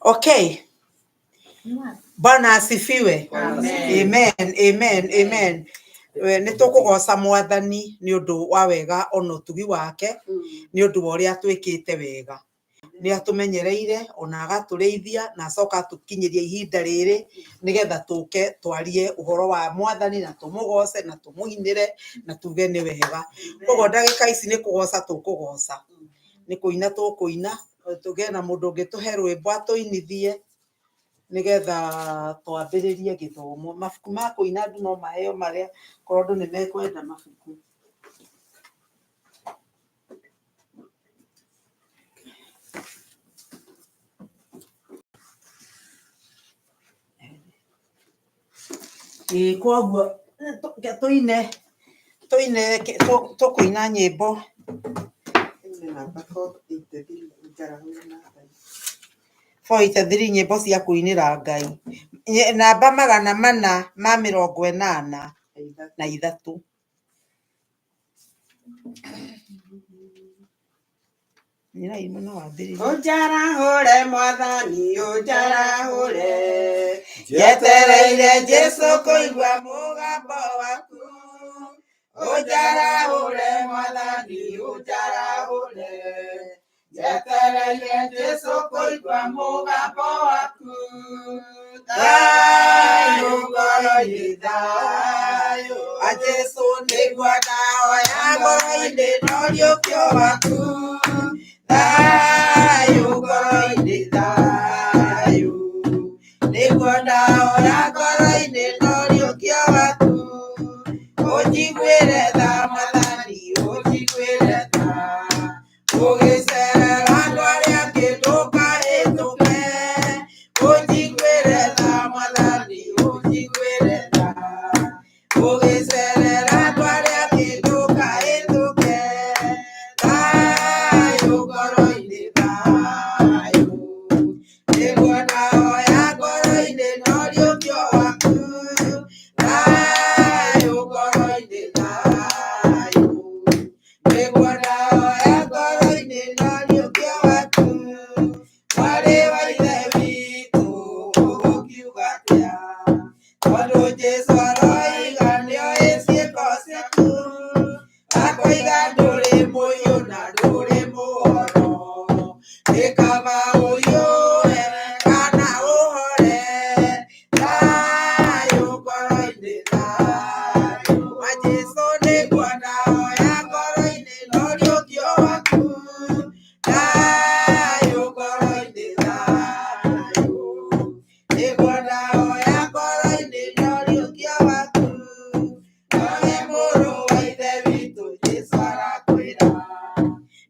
Okay. Bwana asifiwe. Amen. Amen, amen, amen. Nĩ tũkũgoca Mwathani nĩ ũndũ wa wega ona ũtugi wake, nĩ ũndũ wa ũrĩa atwĩkĩte wega. Nĩ atũmenyereire ona agatũrĩithia na acoka atũkinyĩria ihinda rĩrĩ nĩgetha tũke twarie ũhoro wa Mwathani na tũmũgoce na tũmũinĩre na tuge nĩ wega. Koguo ndagĩka ici nĩ kũgoca tũkũgoca, nĩ kũina tũkũina, tũgĩe na mũndũ ũngĩtũhe rwĩmbo atũinithie nĩgetha twambĩrĩrie gĩthomo. Mabuku ma kũina andũ no maheo marĩa korwo andũ nĩ mekwenda mabuku. Ĩĩ koguo tũine tũine tũkũina nyĩmbo. Namba 483 njarahũre na Ngai. 483 nyĩmbo cia kũinĩra Ngai. Namba 483. Inĩrai mũno wambĩrĩrie. Ũnjarahũre Mwathani, ũnjarahũre. Njetereire Jesũ kũigua mũgambo waku. Ũnjarahũre Mwathani, ũnjarahũre. Njetereire Jesũ kũigua mũgambo waku. Thayũ ngoro-inĩ, thayũ. Wa Jesũ nĩguo ndahoya ngoro-inĩ na ũriũkio waku. Thayũ ngoro-inĩ, thayũ. Nĩguo ndahoya ngoro-inĩ na ũriũkio waku. Ũnjiguĩre tha Mwathani, ũnjiguĩre tha. Ũgĩcerera andũ arĩa angĩ ndũkahĩtũke. Ũnjiguĩre tha Mwathani, ũnjiguĩre tha. Ũgĩcerera andũ arĩa angĩ ndũkahĩtũke. Thayũ ngoro-inĩ, thayũ. Nĩguo ndahoya ngoro-inĩ na ũriũkio waku. Thayũ ngoro-inĩ, thayũ. Nĩguo ndahoya ngoro-inĩ na ũriũkio waku. Mwarĩ wa Ithe witũ ũgũkiuga atĩa? Tondũ Jesũ aroiga nĩoĩ ciĩko ciaku. Akoiga ndũrĩ mũiyũ na ndũrĩ mũhoro. Nĩ kaba ũiyũre kana ũhore. Thayũ ngoro-inĩ, thayũ. Wa Jesũ nĩguo ndahoya ngoro-inĩ na ũriũkio waku. Thayũ ngoro-inĩ, thayũ. Nĩguo ndahoya ngoro-inĩ na ũriũkio waku. Nowe mũrũ wa Ithe witũ Jesũ arakwĩra.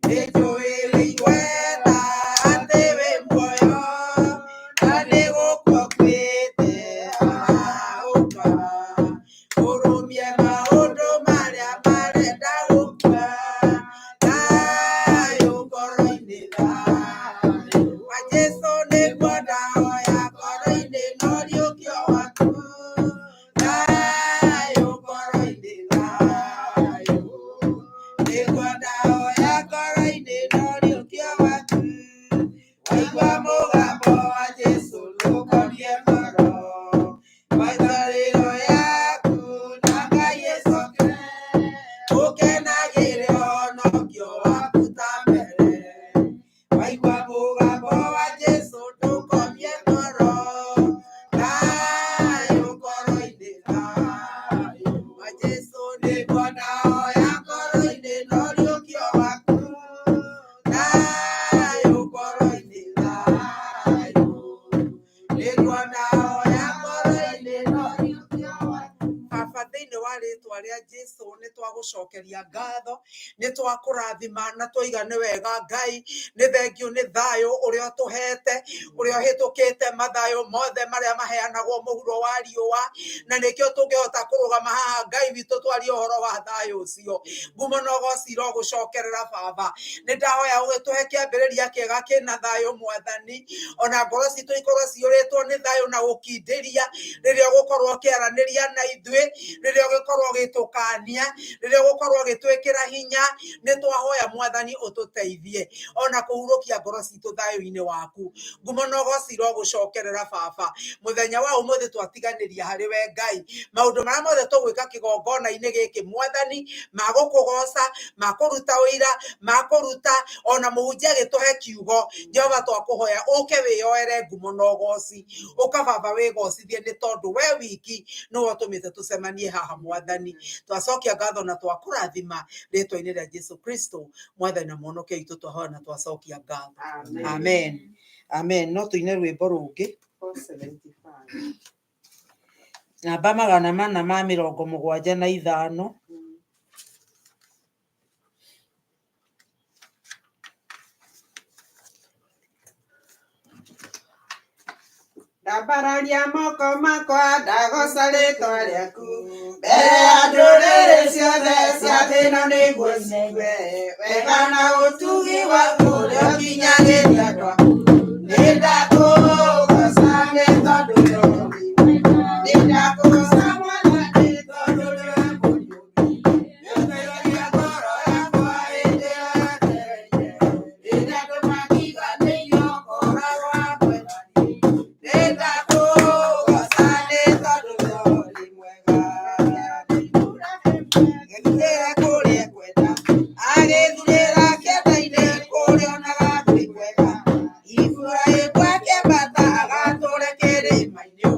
Nĩnjũĩ wĩ igweta atĩ wĩ muoyo, na nĩgũkua ũkuĩte ũka. Ũrũmie maũndũ marĩa marenda gũkua. Thayũ ngoro-inĩ, thayũ. Wa Jesũ nĩguo ndahoya ngoro-inĩ na ũriũkio waku. Thayũ ngoro-inĩ, thayũ. Nĩguo ndahoya ngoro-inĩ na ũriũkio waku. Waigua mũgambo wa Jesũ ndũkomie ngoro. Ngwatanĩro yaku na Ngai ĩcoke. Ũkenagĩre ũhonokio waku ta mbere. Waigua mũgambo wa Jesũ ndũkomie ngoro. Thayũ ngoro-inĩ, thayũ. Wa Jesũ nĩguo ndahoya ngoro-inĩ na ũriũkio waku. Thayũ ngoro-inĩ, thayũ. Nĩguo ndahoya ngoro-inĩ na ũriũkio waku. Baba, thĩinĩ wa rĩtwa rĩa Jesũ nĩ twagũcokeria ngatho, nĩ twakũrathima na twaiga nĩ wega Ngai, nĩ thengiũ nĩ thayũ ũrĩa ũtũhete, ũrĩa ũhĩtũkĩte mathayũ mothe marĩa maheanagwo mũhuro wa riũa, na nĩkĩo tũngĩhota kũrũgama haha Ngai witũ twarie ũhoro wa thayũ ũcio. Ngumo na ũgoci irogũcokerera Baba. Nĩ ndahoya ũgĩtũhe kĩambĩrĩria kĩega kĩna thayũ Mwathani, ona ngoro citũ ikorwo ciyũrĩtwo nĩ thayũ na gũkindĩria rĩrĩa ũgũkorwo ũkĩaranĩria na ithuĩ, rĩrĩa ũgĩkorwo ũgĩtũkania, rĩrĩa Rĩrĩa ũgũkorwo ũgĩtwĩkĩra hinya, nĩ twahoya Mwathani ũtũteithie ona kũhurũkia ngoro citũ thayũ-inĩ waku. Ngumo na ũgoci irogũcokerera Baba. Mũthenya wa ũmũthĩ twatiganĩria harĩ we Ngai. Maũndũ marĩa mothe tũgwĩka kĩgongona-inĩ gĩkĩ Mwathani, ma gũkũgoca, ma kũruta ũira, ma kũruta ona mũhunjia agĩtũhe kiugo, Jehova twakũhoya ũke wĩyoere ngumo na ũgoci. Ũka Baba wĩgocithie nĩ tondũ we wiki nĩwe ũtũmĩte tũcemanie haha Mwathani. Twacokia ngatho na twakũrathima rĩtwa-inĩ rĩa Jesu Kristo Mwathani na Mũhonokia witũ, twahoya na twacokia ngatho. Amen. Amen. Amen. No tũine rwĩmbo rũngĩ 475. Namba 475. Ndambararia moko makwa ndagoca rĩtwa rĩaku mbere ya ndũrĩrĩ ciothe cia thĩ ĩno nĩguo ciigue wega na ũtugi waku ũrĩa ũkinyagĩria andũ aku. Nĩndakũgoca nĩ tondũ wee ũrĩ mwega. Nĩndakũgoca Mwathani tondũ nĩwe mũriũki. Nĩũteithagia ngoro yakwa hĩndĩ ĩrĩa yetereire. Rĩrĩa andũ matiganĩirio ngoragwo hamwe na niĩ. Nĩndakũgoca nĩ tondũ wee ũrĩ mwega. Agĩthurĩra kũrĩa ekwenda, agĩthurĩra kĩanda-inĩ kũrĩa onaga kwĩ kwega. Iburahĩmu akĩambata agatũũre kĩrĩma-inĩ,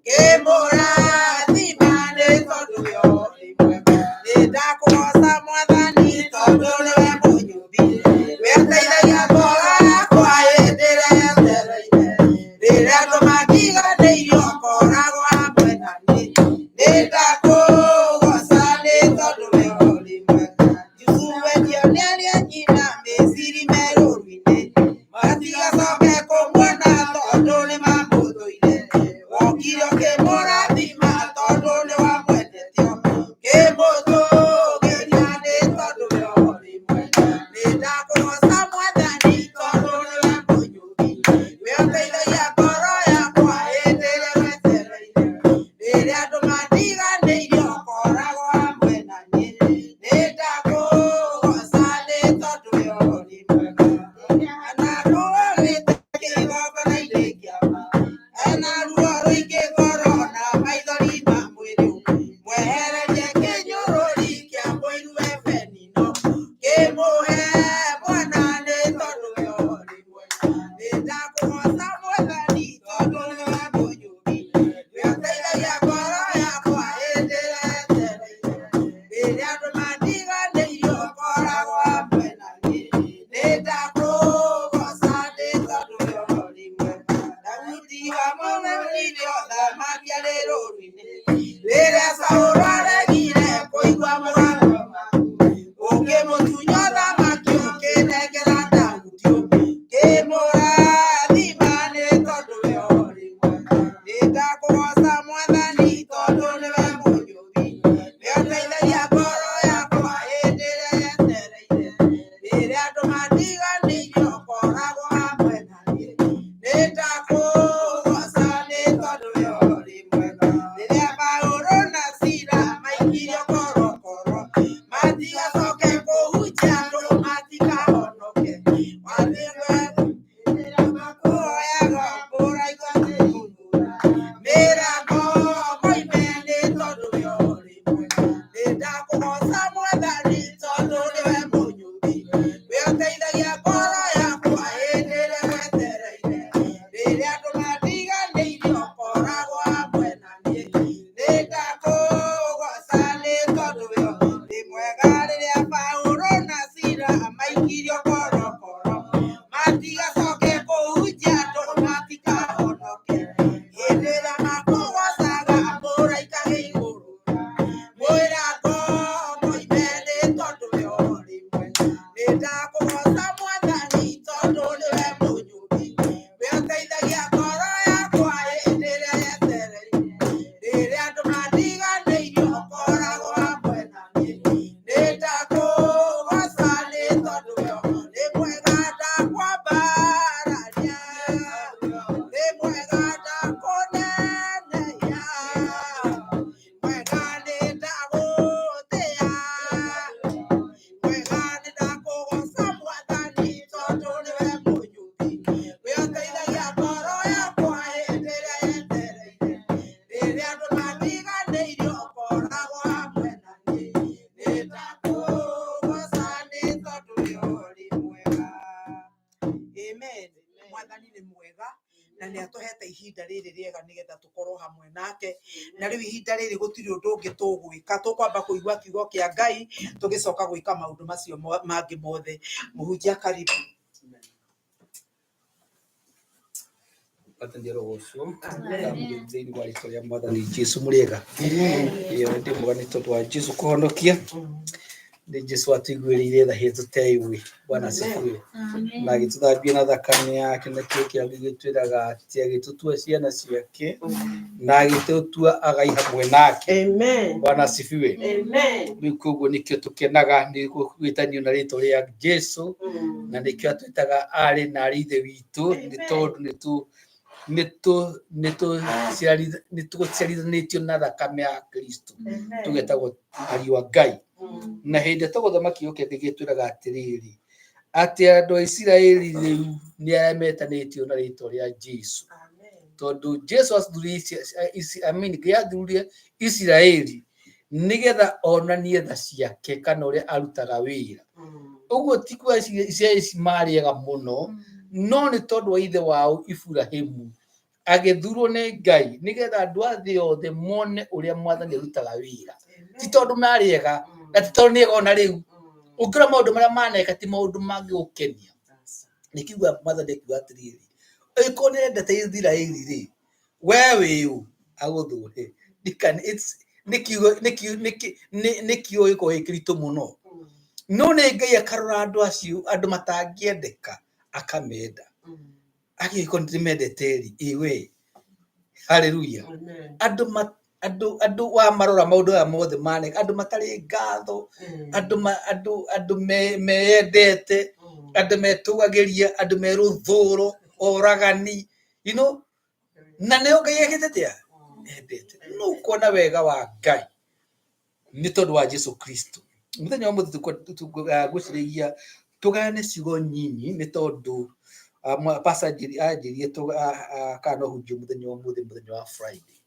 kĩmũrathima nĩ tondũ we ũrĩ mwega. Nĩndakũgoca Mwathani tondũ nĩwe mũnyũmbi, we ũteithagia ngoro yakwa hĩndĩ ĩrĩa yetereire. Rĩrĩa andũ matiganĩirio ngoragwo hamwe na niĩ. Nĩndakũgoca nĩ tondũ we ũrĩ mwega. Jusufu endio nĩ arĩa nyina Misiri me rũũru-inĩ, matigacoke kũmuona tondũ nĩmamũthũire. Wokire ũkĩmũrathima tondũ nĩwamwendete, ũkĩmũtũũgĩria nĩ tondũ we ũrĩ mwega. Nĩndakũgoca Mwathani tondũ nĩwe mũnyũmbi, we ũteithagia ngoro yakwa hĩndĩ ĩrĩa wetereire. Rĩrĩa andũ matiganĩirio ngoragwo hamwe na niĩ. Nĩndakũgoca nĩ tondũ we ũrĩ mwega. Ana rũrĩte kĩgongona-inĩ kĩa ma, ena ruo rũingĩ ngoro na maithori ma mwĩrĩ. Mwehererie kĩnyũrũri kĩa mũiru Ebenino, kĩmũhe mwana nĩ tondũ we ũrĩ mwega. Nĩndakũgoca Mwathani tondũ nĩwe mũnyũmbi, we ũteithagia ngoro yakwa hĩndĩ ĩrĩa yetereire. Rĩrĩa andũ matiganĩirio ngoragwo hamwe na niĩ. Nĩndakũgoca nĩ tondũ we ũrĩ mwega. Daudi wamũnenire ũthamaki arĩ rũũru-inĩ, rĩrĩa Saũlũ aregire kũigua mũgambo waku, ũkĩmũtunya ũthamaki ũkĩnengera Daudi, ũkĩmũrathima nĩ tondũ we ũrĩ mwega. Nĩndakũgoca Mwathani tondũ nĩwe mũnyũmbi, we ũteithagia ngoro yakwa hĩndĩ ĩrĩa yetereire. Rĩrĩa andũ matiganĩirio ngoragwo hamwe na niĩ. Mwathani nĩ mwega na nĩ atũhete ihinda rĩrĩ rĩega nĩgetha tũkorwo hamwe nake. Na rĩu ihinda rĩrĩ gũtirĩ ũndũ ũngĩ tũgwĩka, tũkwamba kũigua kiugo kĩa Ngai tũgĩcoka gwĩka maũndũ macio mangĩ mothe. Mũhunjia, karibu. Mwathani arogocwo. Ndamũgeithia thĩinĩ wa rĩtwa rĩa Mwathani Jesu mũrĩega. Ĩyo nĩ ndĩmwega nĩ tondũ wa Jesu kũhonokia. Nĩ Jesu atũiguĩrĩire tha hĩndĩ tũteĩũĩ. Bwana asifiwe. Na agĩtũthambia na thakame yake na kĩo kĩa gĩgĩtwĩraga atĩ agĩtũtua ciana ciake na agĩtũtua agai hamwe nake. Amen. Bwana asifiwe. Amen. Rĩu koguo nĩkĩo tũkenaga nĩ gwĩtanio na rĩtwa rĩa Jesu na nĩkĩo atwĩtaga arĩ na arĩ ithe witũ nĩ tondũ nĩ tũciarithanĩtio na thakame ya Kristo, tũgetagwo ariũ a Ngai. Na hĩndĩ ĩrĩa tũgũthoma kiugo kĩa Ngai gĩtwĩraga atĩrĩrĩ, atĩ andũ a Isiraeli rĩu nĩ arĩa metanĩtio na rĩtwa rĩa Jesu, tondũ Jesu athurire, I mean, Ngai athurire Isiraeli nĩgetha onanie tha ciake kana ũrĩa arutaga wĩra. Ũguo ti kuga Isiraeli marĩ ega mũno, no nĩ tondũ wa ithe wao Iburahimu agĩthurwo nĩ Ngai nĩgetha andũ a thĩ yothe mone ũrĩa Mwathani arutaga wĩra. Ti tondũ marĩ ega na ti tondũ nĩ ega ona rĩu. Ũngĩrora maũndũ marĩa maneka ti maũndũ mangĩgũkenia. Nĩ kiuga Mwathani akiuga atĩrĩrĩ, angĩkorwo nĩ endete Isiraeli rĩ, we wĩ ũ agũthũre? Nĩ kiugo gĩkoragwo gĩ kĩritũ mũno, no nĩ Ngai akarora andũ acio, andũ matangĩendeka, akamenda. Angĩkorwo nĩ ndĩmendete rĩ, ĩ we haleluya. Andũ andũ wamarora maũndũ maya mothe maneka, andũ matarĩ ngatho, andũ andũ meyendete, andũ metũgagĩria, andũ me rũthũro, oragani, na nĩo Ngai ekĩte atĩa? Endete. No kuona wega wa Ngai nĩ tondũ wa Jesu Kristo. Mũthenya wa ũmũthĩ ngwĩciragia tũgayane ciugo nyinyi nĩ tondũ pastor anjĩrire kana no hunjie mũthenya wa ũmũthĩ, mũthenya wa Friday,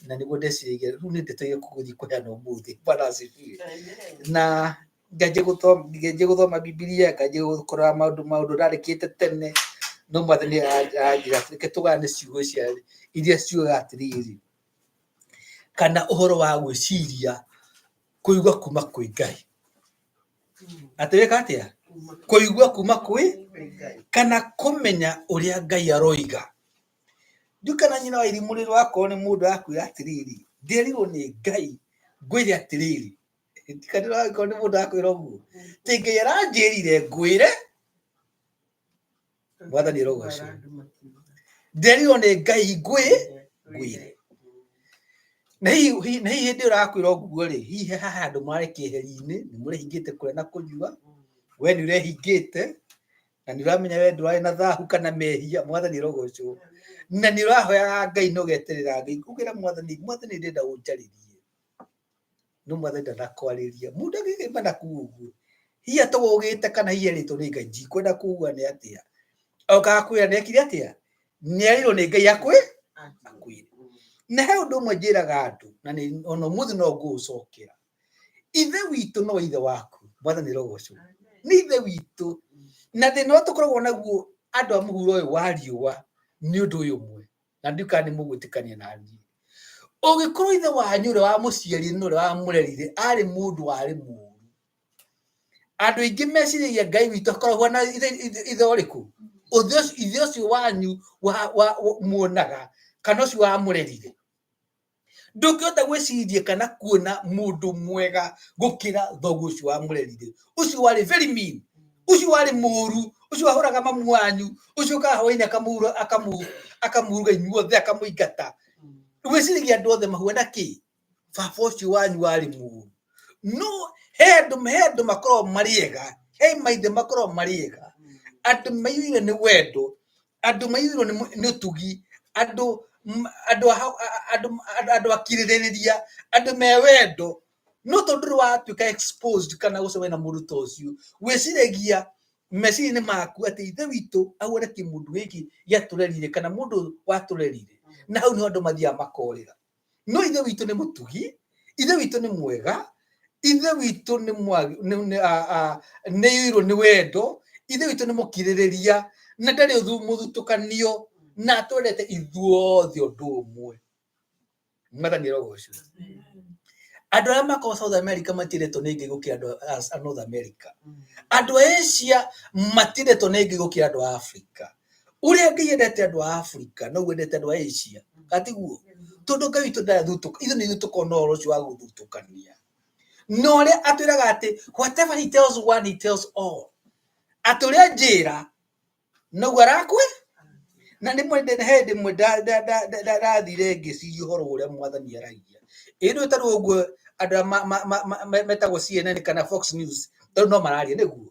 na nĩguo ndeciragia rĩu nĩ ndeto irĩkũ ngũthiĩ kũheana ũmũthĩ. Bwana asifiwe. Na nganjia gũthoma Bibilia, nganjia gũkora maũndũ ndarĩkĩte tene, no Mwathani anjĩra reke tũgayane ciugo cia iria ciugaga atĩrĩrĩ, kana ũhoro wa gwĩciria kũigua kuma kwĩ Ngai. Atĩ wĩka atĩa? Kũigua kuma kwĩ kana kũmenya ũrĩa Ngai aroiga. Ndiũ kana nyina wa irimũ rĩrĩ wakorwo nĩ mũndũ akwĩra atĩrĩrĩ, ndĩrerirwo nĩ Ngai ngwĩre atĩrĩrĩ. Ndikana wakorwo nĩ mũndũ akwĩra ũguo, tĩ Ngai aranjĩrire ngwĩre. Mwathani arogocwo. Ndĩrerirwo nĩ Ngai ngwĩre. Na hihi hĩndĩ ĩyo ũrakwĩra ũguo rĩ, hihi haha handũ marĩ kĩeheri-inĩ, nĩ mũrehingĩte kũrĩa na kũnyua, we nĩ ũrehingĩte na nĩ ũramenya we ndũrarĩ na thahu kana mehia. Mwathani arogocwo. Na nĩ ũrahoyaga Ngai na ũgeterera Ngai, ũkĩra Mwathani, Mwathani ndĩrenda ũnjarĩrie, no Mwathani ndanakwarĩria. Mũndũ angĩgĩma na kuu ũguo, hihi atũgũgĩte kana hihi erĩtwo nĩ Ngai, ndikwenda kuga nĩ atĩa, okaga kwĩra nĩ ekire atĩa, nĩ erĩirwo nĩ Ngai akwĩre. Na he ũndũ ũmwe njĩraga andũ, na nĩ ona ũmũthĩ no ngũũcokera, ithe witũ no ithe waku. Mwathani arogocwo. Nĩ ithe witũ. Na thĩna ũrĩa tũkoragwo naguo andũ a mũhuro ũyũ wa riũa nĩ ũndũ ũyũ ũmwe, na ndiũ kana nĩ mũgwĩtĩkania na niĩ. Ũngĩkorwo ithe wanyu ũrĩa wamũciarire na ũrĩa wamũrerire arĩ mũndũ warĩ mũũru, andũ aingĩ meciragia Ngai witũ akoragwo na ithe ũrĩkũ? Ithe ũcio wanyu muonaga kana ũcio wamũrerire. Ndũngĩhota gwĩciria kana kuona mũndũ mwega gũkĩra thoguo ũcio wamũrerire, ũcio warĩ very mean, ũcio warĩ mũru, ũcio wahũraga mamu wanyu, ũcio ũkaga hwainĩ akamuruga inyuothe, akamũingata. Gwĩciragia andũ othe mahuana kĩ? Baba ũcio wanyu warĩ mũru. No he andũ makoragwo marĩ ega, he maithe makoragwo marĩ ega, andũ maiyũire nĩ wendo, andũ maiyũirwo nĩ ũtugi, andũ akirĩrĩria, andũ me wendo. No tondũ ndũrĩ watuĩka exposed kana gũcemania na mũndũ ta ũcio, wĩciragia meciria-inĩ maku atĩ ithe witũ ahuana kĩmũndũ gĩkĩ gĩatũrerire kana mũndũ watũrerire, na hau nĩho andũ mathiaga makorĩra. No ithe witũ nĩ mũtugi, ithe witũ nĩ mwega, ithe witũ nĩ aiyũirwo nĩ wendo, ithe witũ nĩ mũkirĩrĩria. Na ndarĩ mũthutũkanio, na atwendete ithuothe ũndũ ũmwe. Mwathani arogocwo. Andũ arĩa makoragwo South America matiendetwo nĩ Ngai gũkĩra andũ a North America. Andũ a Asia matiendetwo nĩ Ngai gũkĩra andũ a Africa. Ũrĩa Ngai endete andũ a Africa noguo endete andũ a Asia. Katiguo? Tondũ Ngai witũ ndarathutũka, ithuĩ nĩ ithuĩ tũkoragwo na ũhoro ũcio wa gũthutũkania. Na ũrĩa atwĩraga atĩ whatever he tells one he tells all. Atĩ ũrĩa njĩra noguo arakwe na rĩmwe he rĩmwe ndathire ngĩciria ũhoro ũrĩa mwathani aragia. Ĩ rĩu tarĩu ũguo andũ arĩa metagwo CNN kana Fox News tarĩu no mararia nĩguo.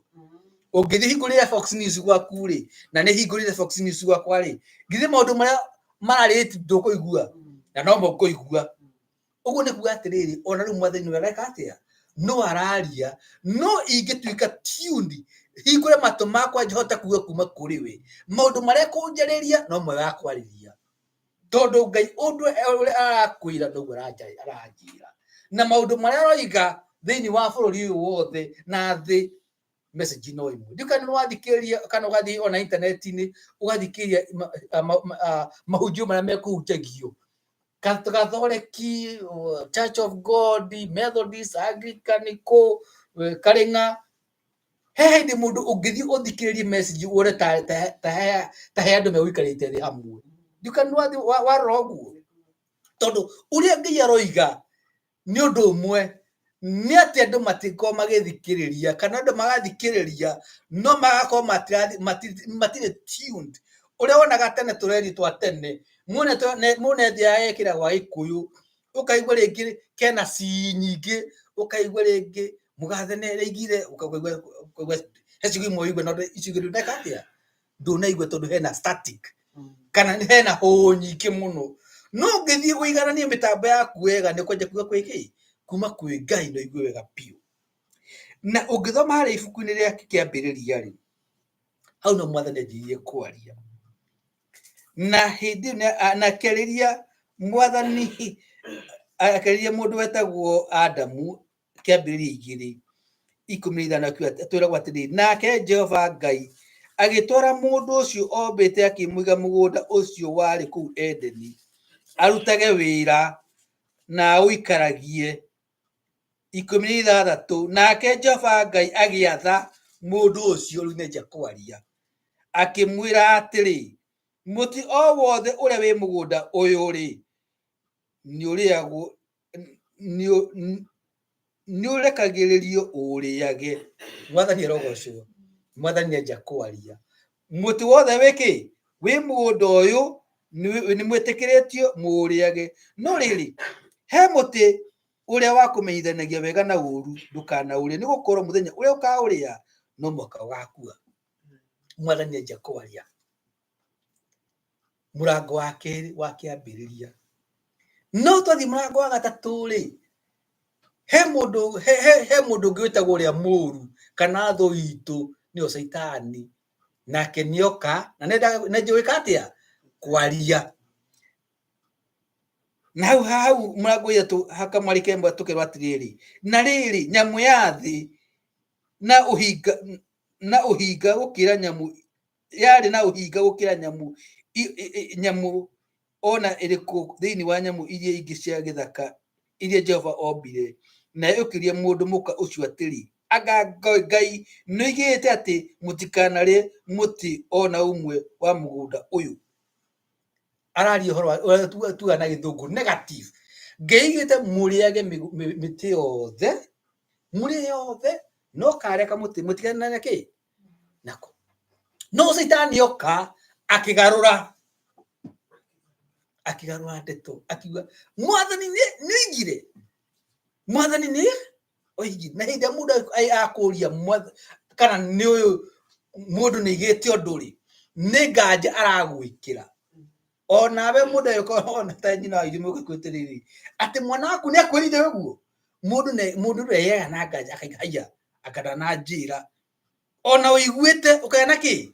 Ũngĩthiĩ hingũrĩre Fox News gwaku rĩ, na nĩ hingũrĩre Fox News gwakwa rĩ, githĩ maũndũ marĩa mararĩtie ndũkũigua? Na nomo ngũigua. Ũguo nĩ kuga atĩrĩrĩ, ona rĩu mwathani nĩwe areka atĩa? No araria, no ingĩtuĩka tuned, hingũre matũ makwa njohote kuga kuma kũrĩ we. Maũndũ marĩa ekũnjarĩria no mo ekwarĩria. Tondũ Ngai ũndũ ũrĩa arakwĩra noguo aranjĩra. Na maũndũ marĩa aroiga thĩinĩ wa bũrũri ũyũ wothe na thĩ, message no ĩmwe. Ndiũĩ kana nĩ wathikĩrĩria kana ũgathiĩ ona intaneti-inĩ ũgathikĩrĩria mahunjio marĩa mekũhunjagio. Gathoreki, Church of God, Methodist, Anglican, kũ, Karĩng'a. He hĩndĩ mũndũ ũngĩthiĩ ũthikĩrĩrie message wone ta he andũ megũikarĩte thĩ hamwe. Ndiũĩ kana nĩ wathiĩ warora ũguo. Tondũ ũrĩa Ngai aroiga nĩ ũndũ ũmwe, nĩ atĩ andũ matikorwo magĩthikĩrĩria kana andũ magathikĩrĩria no magakorwo matirĩ tuned. Ũrĩa wonaga tene tũredio twa tene, mũndũ nĩ athiaga agekĩra gwa Gĩkũyũ, ũkaigua rĩngĩ kena C nyingĩ, ũkaigua rĩngĩ mũgathe nĩ araigire, ũkaigua he ciugo imwe ũigua no icio ingĩ ndũneka atĩa, ndũnaigua tondũ hena static kana hena hũũ nyingĩ mũno. No ũngĩthiĩ ũigananie mĩtambo yaku wega nĩ ũkwanjia kuga kwĩ kĩ, kuma kwĩ Ngai na ũigue wega biũ. Na ũngĩthoma harĩa ibuku-inĩ rĩa kĩambĩrĩria rĩ, hau no mwathani anjirie kwaria. Na hĩndĩ ĩyo na akĩarĩria mwathani, akĩarĩria mũndũ wetagwo Adamu kĩambĩrĩria igĩrĩ ikũmi na ithano akiuga twĩragwo atĩrĩrĩ, nake Jehova Ngai agĩtwara mũndũ ũcio ombĩte akĩmũiga mũgũnda ũcio warĩ kũu Edeni arutage wĩra na aũikaragie. 16 nake Jehova Ngai agĩatha mũndũ ũcio, rĩu nĩanjia kwaria, akĩmwĩra atĩrĩ, mũtĩ o wothe ũrĩa wĩ mũgũnda ũyũ-rĩ, nĩũrĩagwo nĩũrekagĩrĩrio ũrĩage. Mwathani arogocwo. Mwathani nĩanjia kwaria. Mũtĩ wothe wĩ kĩ? Wĩ mũgũnda ũyũ nĩmwĩtĩkĩrĩtio mũũrĩage. No rĩrĩ, he mũtĩ ũrĩa wa kũmenyithanagia wega na ũũru, ndũkanaũrĩe, nĩgũkorwo mũthenya ũrĩa ũkaũrĩa no mũhaka ũgakua. Mwathani nĩanjia kwaria. Mũrango wa kerĩ wa kĩambĩrĩria. No twathiĩ mũrango wa gatatũ rĩ, he mũndũ he, he, he mũndũ ũngĩ wĩtagwo ũrĩa mũũru kana thũ itũ nĩyo Caitani, nake nĩoka na nĩendaga gwĩka atĩa? Kwaria. Na hau hau mũrango wa ithatũ hakamwarĩ kemwe tũkerwo atĩrĩrĩ, na rĩrĩ nyamũ ya thĩ na ũhinga na ũhinga gũkĩra nyamũ yarĩ na ũhinga gũkĩra nyamũ nyamũ ona ĩrĩkũ thĩinĩ wa nyamũ iria ingĩ cia gĩthaka iria Jehova ombire. Nayo ĩkĩũria mũndũ mũka ũcio atĩrĩ, anga Ngai nĩoigĩte atĩ mũtikanarĩe mũtĩ o na ũmwe wa mũgũnda ũyũ? Araria ũhoro wa ũrĩa tugaga na gĩthũngũ negative. Ngai oigĩte mũrĩage mĩtĩ yothe, mũrĩe yothe, no karĩa kamũtĩ mũtikanarĩe kĩ? Nako. No Caitani oka akĩgarũra, akĩgarũra ndeto, akiuga mwathani nĩ oigire, mwathani nĩ oigire. Na hĩndĩ ĩrĩa mũndũ akũria kana nĩ ũyũ mũndũ nĩ aigĩte ũndũ rĩ, nĩ nganja aragwĩkĩra. Onawe mũndũ agĩkorwo ona ta nyina wa irio mũgĩkũyũ atĩrĩrĩ, atĩ mwana waku nĩ akwĩrire ũguo, mũndũ nĩ mũndũ nĩegega na nganja akaiga haiya anga ndananjĩra. Ona ũiguĩte ũkagĩa na kĩ?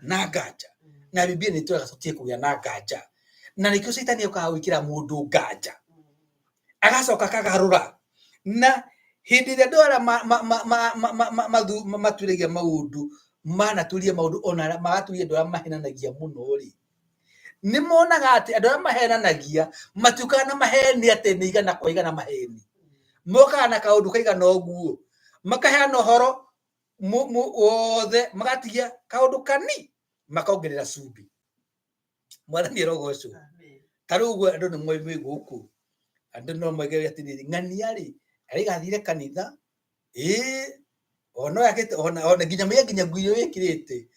Na nganja. Na Bibilia nĩ ĩtwĩraga tũtige kũgĩa na nganja. Na nĩkĩo caitani okaga gwĩkĩra mũndũ nganja. Agacoka akagarũra. Na hĩndĩ ĩrĩa andũ arĩa matuĩragia maũndũ Manaturia maũndũ ona magaturia andũ arĩa mahenanagia mũno rĩ, nĩ monaga atĩ andũ arĩa mahenanagia matiũkaga na maheni atĩ nĩ igana kwa igana maheni, mokaga na kaũndũ kaigana ũguo, makaheana ũhoro wothe, magatigia kaũndũ kani makongerera cumbĩ. Mwathani arogocwo. Ta rĩu ũguo andũ nĩ moĩ mwĩ gũkũ, andũ no moige atĩrĩrĩ, ng'ania rĩ arĩgathire kanitha, ĩĩ ona yakĩte ona ona nginya maiga nginya nguo iria wĩkĩrĩte,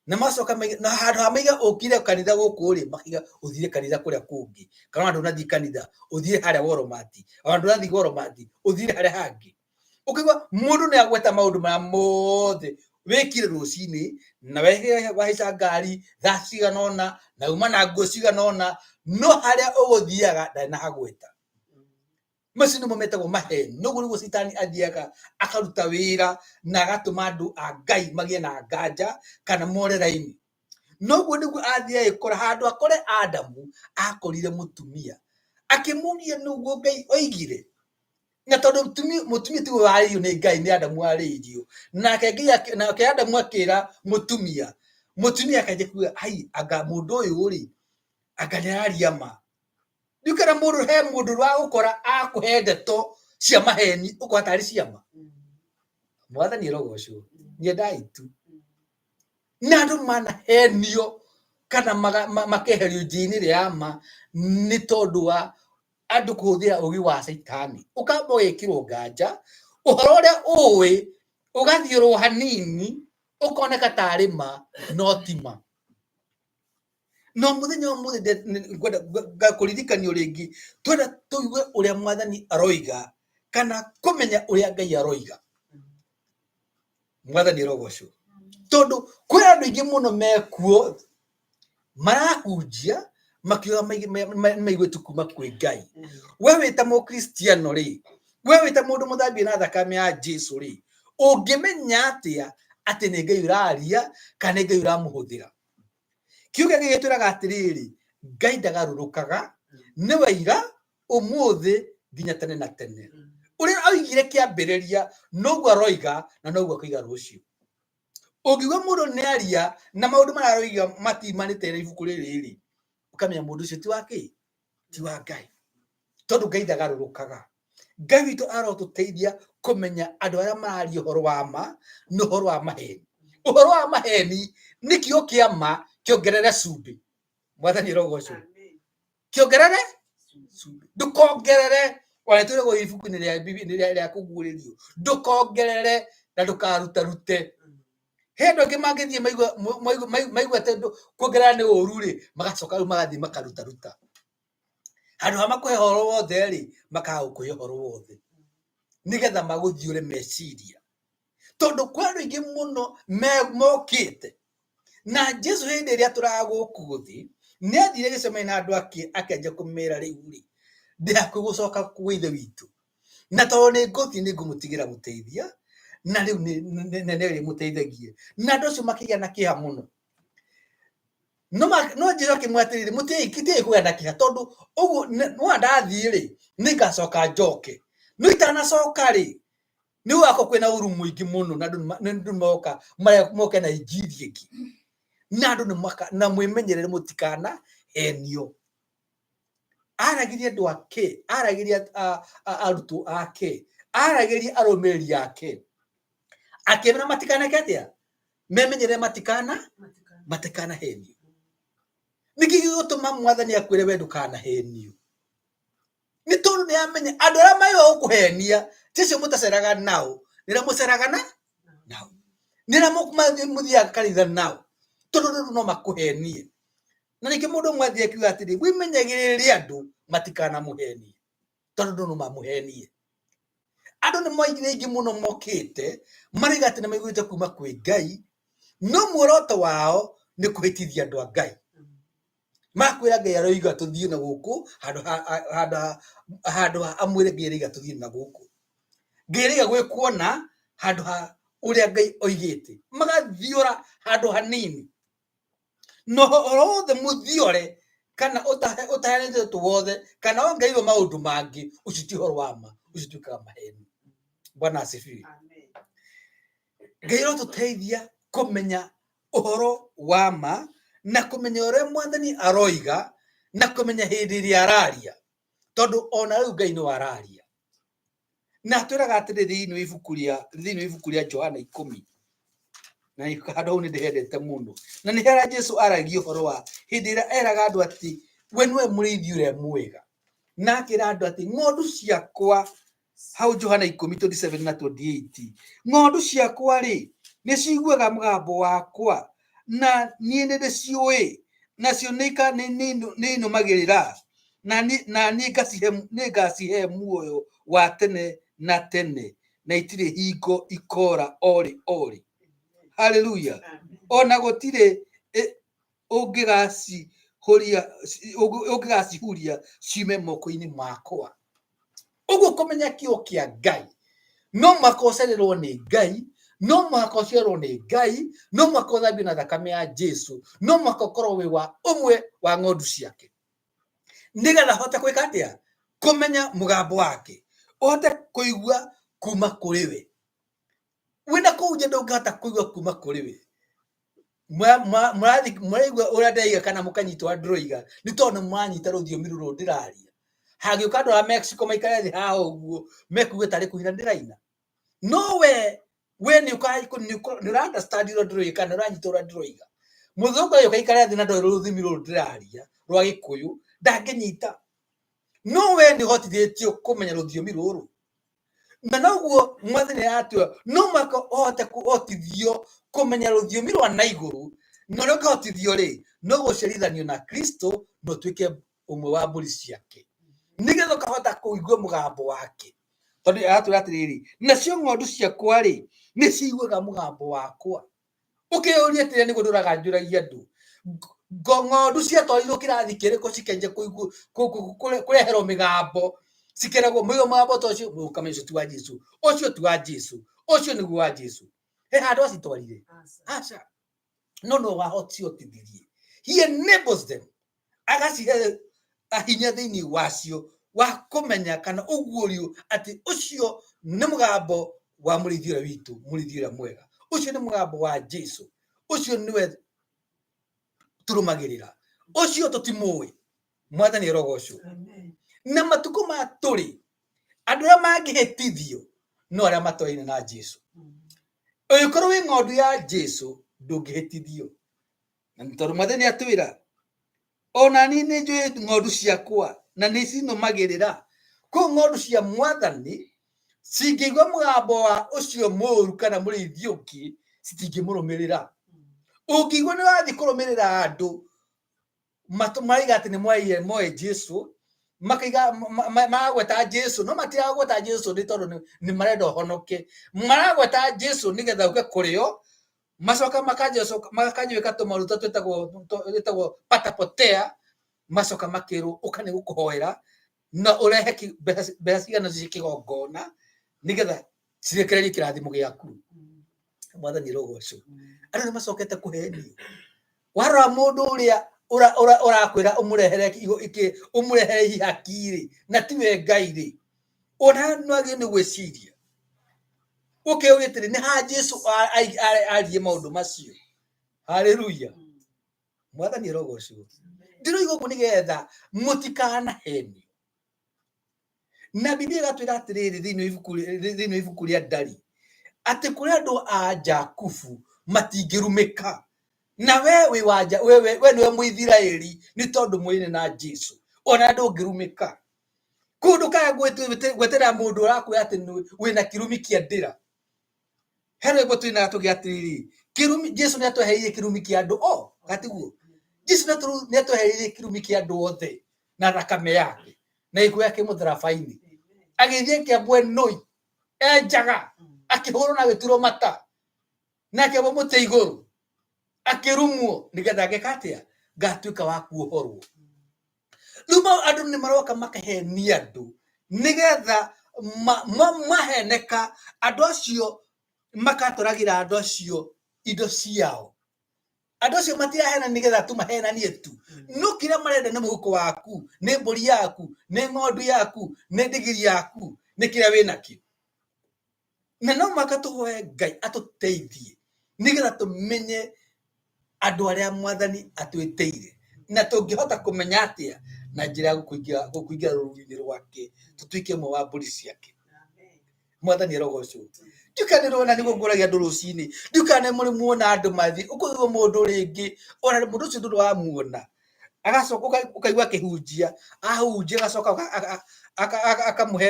na macoka maiga na handũ ha maiga ũkire kanitha gũkũ rĩ, makiga ũthire kanitha kũrĩa kũngĩ, kana ona ndũnathiĩ kanitha ũthire harĩa woromati, ona ndũnathiĩ woromati ũthire harĩa hangĩ. Ũkaigua mũndũ nĩ agweta maũndũ maya mothe wĩkire rũcinĩ, na wahaica ngari thaa cigana ũna, na uma na nguo cigana ũna, no harĩa ũgũthiaga ndarĩ na hagweta. Macio nĩmo metagwo maheni. Noguo nĩguo citani athiaga akaruta wĩra na agatũma andũ a Ngai magĩe na nganja kana more raini. Noguo nĩguo athiaga agĩkora handũ akore Adamu, akorire mũtumia akĩmũria nĩguo Ngai oigire. Na tondũ mũtumia tiwe warĩirio nĩ Ngai, nĩ Adamu warĩirio. Nake Ngai nake Adamu akĩra mũtumia, mũtumia akanjia kuga ai anga mũndũ ũyũ rĩ, anga nĩ araria ma. Rĩu kana mũndũ he mũndũ ũragũkora akũhe ndeto cia maheni ũkona tarĩ ciama. Mwathani arogocwo. Nyendai tu. Na andũ manahenio kana makeherio njĩra-inĩ ĩrĩa ya ma nĩ tondũ wa andũ kũhũthĩra ũgĩ wa caitani. Ũkamba ũgekĩrwo nganja ũhoro ũrĩa ũĩ, ũgathiũrwo hanini, ũkoneka tarĩ ma no ti ma. No mũthenya ũmũthĩ ngwenda ngakũririkanio rĩngĩ, twenda tũigue ũrĩa mwathani aroiga kana kũmenya ũrĩa Ngai aroiga. Mwathani arogocwo. Tondũ kwĩ andũ aingĩ mũno mekuo marahunjia makiuga maiguĩte kuma kwĩ Ngai. We wĩ ta mũkristiano rĩ, we wĩ ta mũndũ mũthambie na thakame ya Jesu rĩ, ũngĩmenya atĩa atĩ nĩ Ngai ũraria kana nĩ Ngai ũramũhũthĩra? Kiugo gĩkĩ gĩtwĩraga atĩrĩrĩ, Ngai ndagarũrũkaga, nĩwe ira, ũmũthĩ, nginya tene na tene. Ũrĩa oigire kĩambĩrĩria, noguo aroiga na noguo akoiga rũciũ. Ũngiuga mũndũ nĩ aria na maũndũ marĩa aroiga matiumanĩte na ibuku rĩrĩ rĩ, ũkamenya mũndũ ũcio ti wa kĩ? Ti wa Ngai. Tondũ Ngai ndagarũrũkaga. Ngai witũ arotũteithia kũmenya andũ arĩa mararia ũhoro wa ma na ũhoro wa maheni. Ũhoro wa maheni nĩ kiugo kĩa ma kĩongerere cumbĩ. Mwathani arogocwo. Kĩongerere cumbĩ. Ndũkongerere, ona tũrĩ ibuku-inĩ rĩa Bibilia rĩa kũguũrĩrio, ndũkongerere na ndũkarutarute. He andũ angĩ mangĩthiĩ maigua atĩ kuongerera nĩ ũru rĩ, magacoka rĩu magathiĩ makarutaruta. Handũ ha makũhe ũhoro wothe rĩ, makaga gũkũhe ũhoro wothe nĩgetha magũthiũre meciria. Tondũ kwĩ andũ aingĩ mũno mokĩte na Jesu hĩndĩ ĩrĩa atũraga gũkũ thĩ, nĩ athire gĩcemania na andũ ake akĩanjia kũmera rĩu rĩ, ndĩ hakuhĩ gũcoka kwĩ ithe witũ, na tondũ nĩ ngũthiĩ nĩ ngũmũtigĩra mũteithia, na rĩu nĩ rĩmũteithagie. Na andũ acio makĩgĩa na kĩeha mũno. No no Jesu akĩmwĩra atĩrĩrĩ, mũtiĩkĩtie kũgĩa na kĩeha tondũ ũguo nĩwona ndathiĩ rĩ, nĩngacoka njoke. No itanacoka rĩ, nĩ gũgakorwo kwĩna ũru mũingĩ mũno na andũ nĩ moka moke na injiri ĩngĩ. Na andũ nĩ maka na mwĩmenyerere mũtikana henio. Aragĩria andũ ake, aragĩria arutwo ake, aragĩria arũmĩrĩri ake. Akĩmera matikaneke atĩa? Memenyerere matikanahenio. Nĩkĩ gĩgũtũma mwathani akwĩre we ndũkanahenio? Nĩ tondũ nĩ amenya andũ arĩa marĩ gũkũhenia ti acio mũtaceraga nao, nĩ arĩa mũceraga nao, nĩ arĩa mũthiaga kanitha nao, tondũ andũ no makũhenie. Na ningĩ mũndũ ũmwe athiĩ akiuga atĩrĩ, wĩmenyagĩrĩre andũ matikanamũhenie, tondũ andũ no mamũhenie. Andũ nĩ maingĩ aingĩ mũno mokĩte marauga atĩ nĩ maiguĩte kuma kwĩ Ngai, no muoroto wao nĩ kũhĩtithia andũ a Ngai. Makwĩra Ngai aroiga tũthiĩ na gũkũ, handũ ha amwĩre Ngai aroiga tũthiĩ na gũkũ. Ngai aroiga gwĩkwo na handũ ha ũrĩa Ngai oigĩte. Magathiũra handũ hanini. No ũhoro wothe mũthiore kana ũtaheanĩtwo wothe kana wongereirwo maũndũ mangĩ, ũcio ti ũhoro wa ma, ũcio ũtuĩkaga maheni. Bwana asifiwe. Ngai arotũteithia Kũmenya ũhoro wa ma na kũmenya ũrĩa mwathani aroiga na kũmenya hĩndĩ ĩrĩa araria, tondũ ona rĩu Ngai nĩwe araria. Na atwĩraga atĩrĩ thĩinĩ wa ibuku rĩa Johana 10, na handũ hau nĩ ndĩhendete mũno, na nĩ harĩa Jesu aragia ũhoro wa hĩndĩ ĩrĩa eraga andũ atĩ we nĩwe mũrĩithi ũrĩa mwega, na akĩra andũ atĩ ng'ondu ciakwa, hau Johana 10:27 na 28, ng'ondu ciakwa rĩ nĩ ciguaga mũgambo wakwa, na niĩ nĩ ndĩciũĩ, nacio nĩ inũmagĩrĩra, na niĩ ngacihe muoyo wa tene na tene, na itirĩ hingo ikora orĩ orĩ. Haleluya. Ona gũtirĩ ũngĩgacihuria ciume moko-inĩ makwa. Ũguo kũmenya kĩo kĩa Ngai, no mũhaka ũcererwo nĩ Ngai, no mũhaka ũciarwo nĩ Ngai, no mũhaka ũthambio na thakame ya Jesu, no mũhaka ũkorwo wĩ wa ũmwe wa ng'ondu ciake, nĩgetha ũhote gwĩka atĩa? Kũmenya mũgambo wake, ũhote kũigua kuma kũrĩ we. Wĩna kũu nja ndũngĩhota kũigua kuma kũrĩ we. Mũraigua ũrĩa ndĩraiga kana mũkanyita ũrĩa ndĩroiga, nĩ tondũ nĩ mũranyita rũthiomi rũrũ ndĩraria. Hangĩũka andũ a Mexico maikare thĩ haha ũguo, mekuga tarĩ kũina ndĩraina. No we nĩ ũra understand ũrĩa ndĩroiga kana nĩ ũranyita ũrĩa ndĩroiga. Mũthũngũ agĩũka aikare thĩ na ndoĩ rũthiomi rũrũ ndĩraria rwa Gĩkũyũ, ndangĩnyita. No we nĩ ũhotithĩtio kũmenya rũthiomi rũrũ. Na noguo mwathani aratwĩra no mũhaka ũhote kũhotithio kũmenya rũthiomi rwa na igũrũ, na ũrĩa ũngĩhotithio rĩ, no gũciarithanio na Kristo na ũtuĩke ũmwe wa mbũri ciake, nĩgetha ũkahota kũigua mũgambo wake. Tondũ aratwĩra atĩrĩrĩ, nacio ng'ondu ciakwa rĩ, nĩ ciguaga mũgambo wakwa. Ũkĩyũria atĩrĩ, nĩguo ndũraga njũragia andũ, ng'ondu ciatwarirwo kĩrathi kĩrĩkũ cikenja kũreherwo mĩgambo, cikeragwo mũigo mũgambo ta ũcio, ũkamenya ũcio ti wa Jesu, ũcio ti wa Jesu, ũcio nĩguo wa Jesu. He handũ acitwarire? Aca. No no wahotithie. He enables them, agacihe hinya thĩinĩ wacio wa kũmenya kana ũguũrio atĩ ũcio nĩ mũgambo wa mũrĩithi ũrĩa witũ, mũrĩithi ũrĩa mwega, ũcio nĩ mũgambo wa Jesu, ũcio nĩwe tũrũmagĩrĩra, ũcio tũtimũĩ. Mwathani arogocwo. Na matukũ ma tũrĩ, andũ arĩa mangĩhĩtithio no arĩa matoaine na Jesu. Ũngĩkorwo wĩ ng'ondu ya Jesu ndũngĩhĩtithio, na tondũ mwathani atwĩra ona niĩ nĩ njũĩ ng'ondu ciakwa na nĩ cinũmagĩrĩra. Kũu ng'ondu cia mwathani cingĩigua mũgambo wa ũcio mũũru kana mũrĩithi ũngĩ, citingĩmũrũmĩrĩra. Ũngĩigua nĩ wathiĩ kũrũmĩrĩra andũ maraiga atĩ nĩ moĩ Jesu, makaiga maragweta Jesu, no matiragweta Jesu nĩ tondũ nĩ marenda ũhonoke, maragweta Jesu nĩgetha ũke kũrĩo, macoka makanyuĩka tũmaruta twĩtagwo patapotea, macoka makĩrwo ũka nĩ gũkũhoera na ũrehe mbeca cigana cia kĩgongona nĩgetha cirekererie kĩrathimo gĩaku. Mwathani rogocwo. Andũ nĩ macokete kũhenio. Warora mũndũ ũrĩa ũrakwĩra ũmũrehere ihaki rĩ, na tiwe Ngai rĩ, ona no agĩrĩirwo nĩ gwĩciria ũkĩũria atĩrĩ, nĩ ha Jesu aririe maũndũ macio? Haleluya. Mwathani arogocwo. Ndĩroiga ũguo nĩgetha mũtikanahenio. Na Biblia ĩgatwĩra atĩrĩrĩ thĩinĩ wa ibuku rĩa Ndari, atĩ kũrĩ andũ a Jakubu matingĩrumĩka. Na we wĩ wa we nĩwe Mũithiraeli nĩ tondũ mwĩrĩ na Jesu, ona ndũngĩrumĩka. Kũu ndũkae gweterera mũndũ ũrakwĩra atĩ wĩna kĩrumi kĩa ndĩra. He rwĩmbo twĩnaga tũgĩ atĩrĩrĩ, kĩrumi Jesu nĩ atwehereirie kĩrumi kĩa andũ o gatiguo. Jesu nĩ atwehereirie kĩrumi kĩa andũ othe na thakame yake na gĩkuũ gĩake mũtharaba-inĩ. Agĩthiĩ akĩambwo enũi enjaga, akĩhũrwo na agĩturwo mata, na akĩambwo mũtĩ igũrũ, akĩrumwo nĩgetha ngeka atĩa? Ngatuĩka wa kuohorwo. Rĩu andũ nĩ maroka makahenia andũ nĩgetha maheneka, andũ acio makatwaragĩra andũ acio indo ciao. Andũ acio matirahena nĩgetha tu mahenanie tu, no kĩrĩa marenda nĩ mũhuko waku, nĩ mbũri yaku, nĩ ng'ondu yaku, nĩ ndigiri yaku, nĩ kĩrĩa wĩnakĩo. Na no mũhaka tũhoe Ngai atũteithie Nĩgetha tũmenye andũ arĩa mwathani atwĩtĩire. Na tũngĩhota kũmenya atĩa na njĩra ya gũkũingĩra rũũru-inĩ rwake, tũtuĩke ũmwe wa mbũri ciake. Mwathani arogocwo. Ndiũĩ kana nĩ nĩguo ngũragia andũ rũcinĩ. Ndiũĩ kana nĩ mũrĩ muona andũ mathiĩ, ũkũigua mũndũ rĩngĩ, ona mũndũ ũcio ndũrĩ wamuona. Agacoka ũkaigua akĩhunjia, ahunjia agacoka akamũhe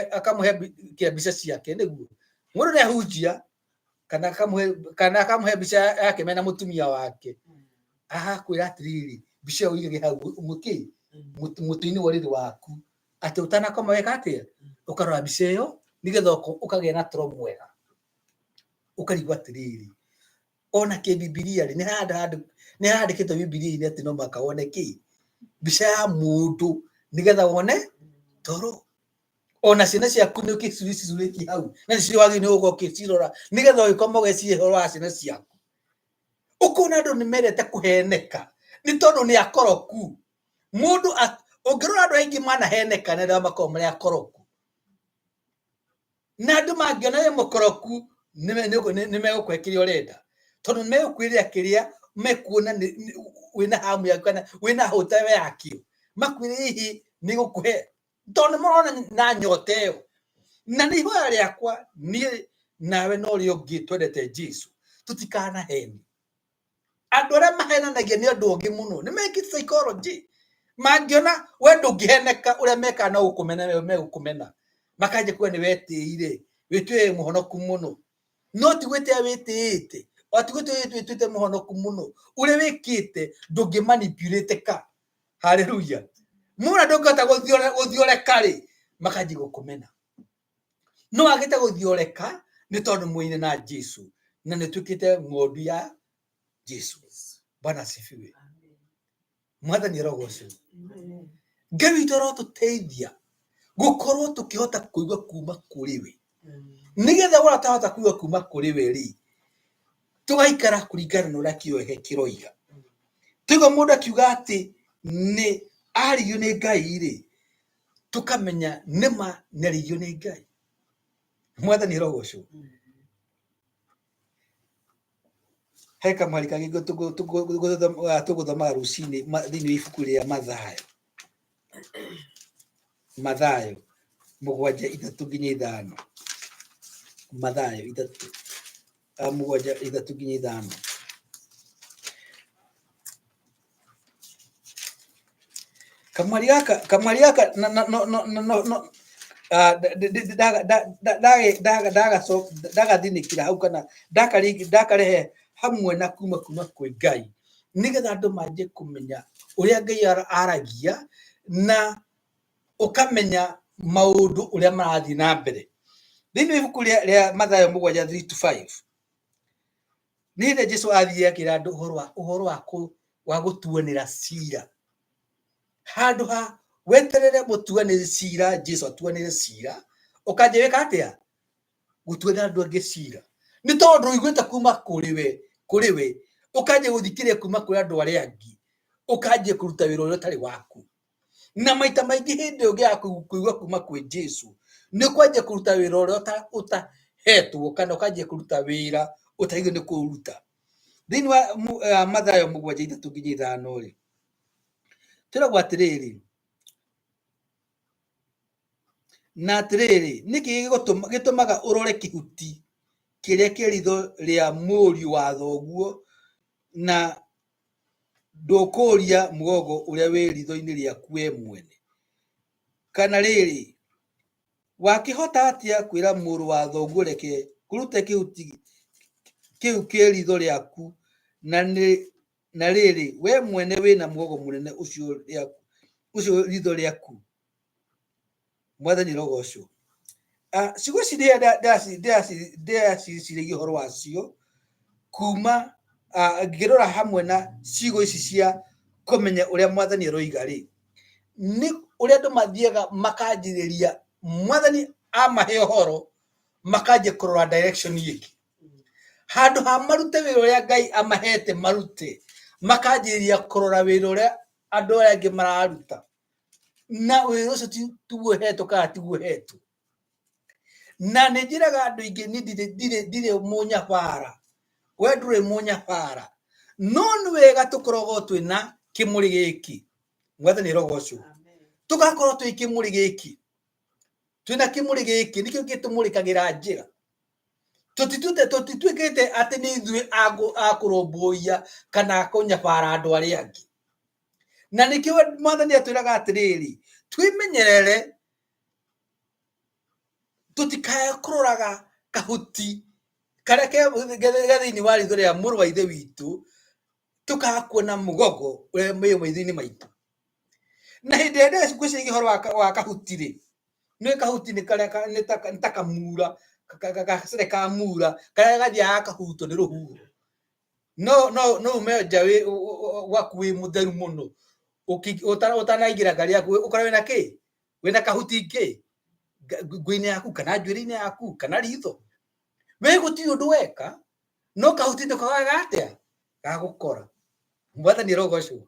kĩa mbica ciake nĩguo. Mũndũ nĩ ahunjia kana akamũhe mbica yake mena mũtumia wake. Agakwĩra atĩrĩrĩ, mbica ĩyo ũigage hau mũkĩ mũtĩ-inĩ wa ũrĩrĩ waku. Atĩ ũtanakoma weka atĩa? Ũkarora mbica ĩyo nĩgetha ũkagĩa na toro mwega. Ũkarigwo atĩrĩrĩ, ona kĩbibilia rĩ, nĩ handĩkĩtwo bibilia-inĩ atĩ no mũhaka wone kĩ? Mbica ya mũndũ nĩgetha wone toro. Ona ciana ciaku nĩ ũkĩcicurĩtie hau, na nĩcio wagĩrĩirwo nĩ gũkorwo ũkĩcirora nĩgetha ũgĩkoma ũgeciria ũhoro wa ciana ciaku. Ũkona andũ nĩ mendete kũheneka nĩ tondũ nĩ akoroku. Mũndũ ũngĩrora andũ aingĩ manaheneka nĩ arĩa makoragwo marĩ akoroku. Na andũ mangĩona wĩ mũkoroku nĩ megũkũhe kĩrĩa ũrenda. Tondũ nĩ megũkwĩrĩra kĩrĩa mekuona wĩna hamu yaku kana wĩna hũta yakĩo. Makwĩre hihi nĩ gũkũhe tondũ nĩ marona na nyota ĩyo. Na nĩ ihoya rĩakwa niĩ nawe na ũrĩa ũngĩ twendete Jesu tũtikanaheni. Andũ arĩa mahenanagia nĩ andũ ogĩ mũno, nĩ mekĩte psychology. Mangĩona we ndũngĩheneka ũrĩa mekaga no gũkũmena megũkũmena. Makanjia kuga nĩ wetĩire, wĩtuĩte mũhonoku mũno. No ti gwĩtĩa wĩtĩĩte, o ti gwĩtĩa wĩtuĩte mũhonoku mũno. Ũrĩa wĩkĩte ndũngĩ manipulate ka. Hallelujah. Mona ndũngĩhota gũthioreka rĩ, makanjia gũkũmena. No wagĩte gũthioreka nĩ tondũ mwĩine na Jesu na nĩ ũtuĩkĩte ng'ondu ya Jesu. Bwana asifiwe. Mwathani arogocwo. Ngai witũ arotũteithia gũkorwo tũkĩhota kũigua kuma kũrĩ we. Nĩgetha wona twahota kũigua kuma kũrĩ we rĩ, tũgaikara kũringana na ũrĩa kiugo gĩake kĩroiga. Twaigua mũndũ akiuga atĩ nĩ arigio nĩ Ngai rĩ, tũkamenya nĩma nĩ arigio nĩ Ngai. Mwathani arogocwo. He kamweri kangĩ tũgũthomaga rũcinĩ thĩinĩ wa ibuku rĩa Mathayo. Mathayo mũgwanja ithatũ nginya ithano. Mathayo ithatũ mũgwanja ithatũ nginya ithano. Kamwari gaka kamwari gaka na na no no no no no ndagathinĩkĩra hau kana ndakarehe hamwe na kuma kuma kwĩ Ngai nĩgetha andũ manjie kũmenya ũrĩa Ngai aragia na ũkamenya maũndũ ũrĩa marathiĩ na mbere. Thĩinĩ wa ibuku rĩa Mathayo mũgwanja 3 to 5 nĩ hĩndĩ Jesu athiire akĩra andũ ũhoro wa gũtuanĩra cira. Handũ ha weterere mũtuanĩri cira Jesu atuanĩre cira, ũkanjia wĩka atĩa? Gũtuanĩra andũ angĩ cira. Nĩ tondũ ũiguĩte kuma kũrĩ we, ũkanjia gũthikĩrĩria kuma kũrĩ andũ arĩa angĩ, ũkanjia kũruta wĩra ũrĩa ũtarĩ waku. Na maita maingĩ hĩndĩ ĩyo ũngĩaga kũigua kuma kwĩ Jesu, nĩ ũkwanjia kũruta wĩra ũrĩa ũtahetwo kana ũkanjia kũruta wĩra ũtagĩrĩirwo nĩ kũũruta. Thĩinĩ wa Mathayo mũgwanja ithatũ nginya ithano rĩ, twĩragwo atĩrĩrĩ, na atĩrĩrĩ, nĩkĩ gĩtũmaga ũrore kĩhuti kĩrĩa kĩ ritho rĩa mũriũ wa thoguo na ndũkũũria mũgogo ũrĩa wĩ ritho-inĩ rĩaku we mwene? Kana rĩrĩ, wakĩhota atĩa kwĩra mũrũ wa thoguo reke ngũrute kĩhuti kĩu kĩ ritho rĩaku, na rĩrĩ, we mwene wĩna mũgogo mũnene ũcio ritho rĩaku? Mwathani arogocwo. Ciugo ici ndĩraciciragia ũhoro wacio kuma ngĩrora hamwe na ciugo ici cia kũmenya ũrĩa mwathani aroiga rĩ, nĩ ũrĩa andũ mathiaga makanjĩrĩria mwathani amahe ũhoro makanjia kũrora direction ĩngĩ. Handũ ha marute wĩra ũrĩa Ngai amahete marute, makanjĩrĩria kũrora wĩra ũrĩa andũ arĩa angĩ mararuta. Na wĩra ũcio tiguo hetwo kana tiguo hetwo. Na nĩ njĩraga andũ aingĩ niĩ ndirĩ mũnyabara. We ndũrĩ mũnyabara, no nĩ wega tũkoragwo twĩna kĩmũrĩ gĩkĩ. Mwathani arogocwo. Tũgakorwo twĩ kĩmũrĩ gĩkĩ, twĩna kĩmũrĩ gĩkĩ nĩkĩo gĩtũmũrĩkagĩra njĩra. Tũtituĩkĩte atĩ nĩ ithuĩ a kũrũmbũiya kana kũnyabara andũ arĩa angĩ. Na nĩkĩo mwathani atwĩraga atĩrĩrĩ, twĩmenyerere tũtikae kũroraga kahuti karĩa ke thĩinĩ wa ritho rĩa mũrũ wa ithe witũ, tũkaga kuona mũgogo ũrĩa wĩ maitho-inĩ maitũ. Na hĩndĩ ĩrĩa ngwĩciria ũhoro wa kahuti rĩ, nĩ kahuti nĩ karĩa nĩ ta kamura, gacere ka mura karĩa gathiaga gakahutwo nĩ rũhuho. No ume nja wĩ gwaku wĩ mũtheru mũno, ũtanaingĩra ngari yaku ũkorwo wĩna kĩ, wĩna kahuti kĩ nguo-inĩ yaku kana njuĩrĩ-inĩ yaku kana ritho. We gũtirĩ ũndũ weka, no kahuti nĩko gaga atĩa gagũkora. Mwathani arogocwo.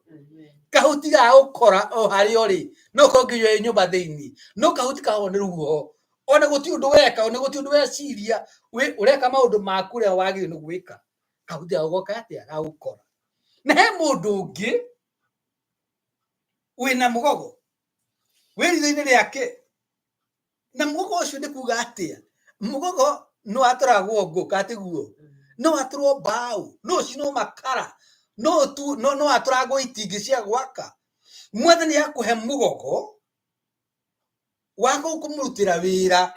Kahuti gagũkora o harĩa ũrĩ, no ũkorwo nginya wĩ nyũmba thĩinĩ, no kahuti kahũrwo nĩ rũhuho. Ona gũtirĩ ũndũ weka, ona gũtirĩ ũndũ weciria, ũreka maũndũ maku ũrĩa wagĩrĩirwo nĩ gwĩka, kahuti gagũgoka atĩa gagũkora. Na he mũndũ ũngĩ wĩna mũgogo wĩ ritho-inĩ rĩake, na mũgogo ũcio nĩ kuga atĩa? Mũgogo no watũragwo ngũ katiguo, no watũrwo mbaũ, no ũcinwo makara, no watũrangwo itingĩ cia gwaka. Mwathani akũhe mũgogo wa kũmũrutĩra wĩra,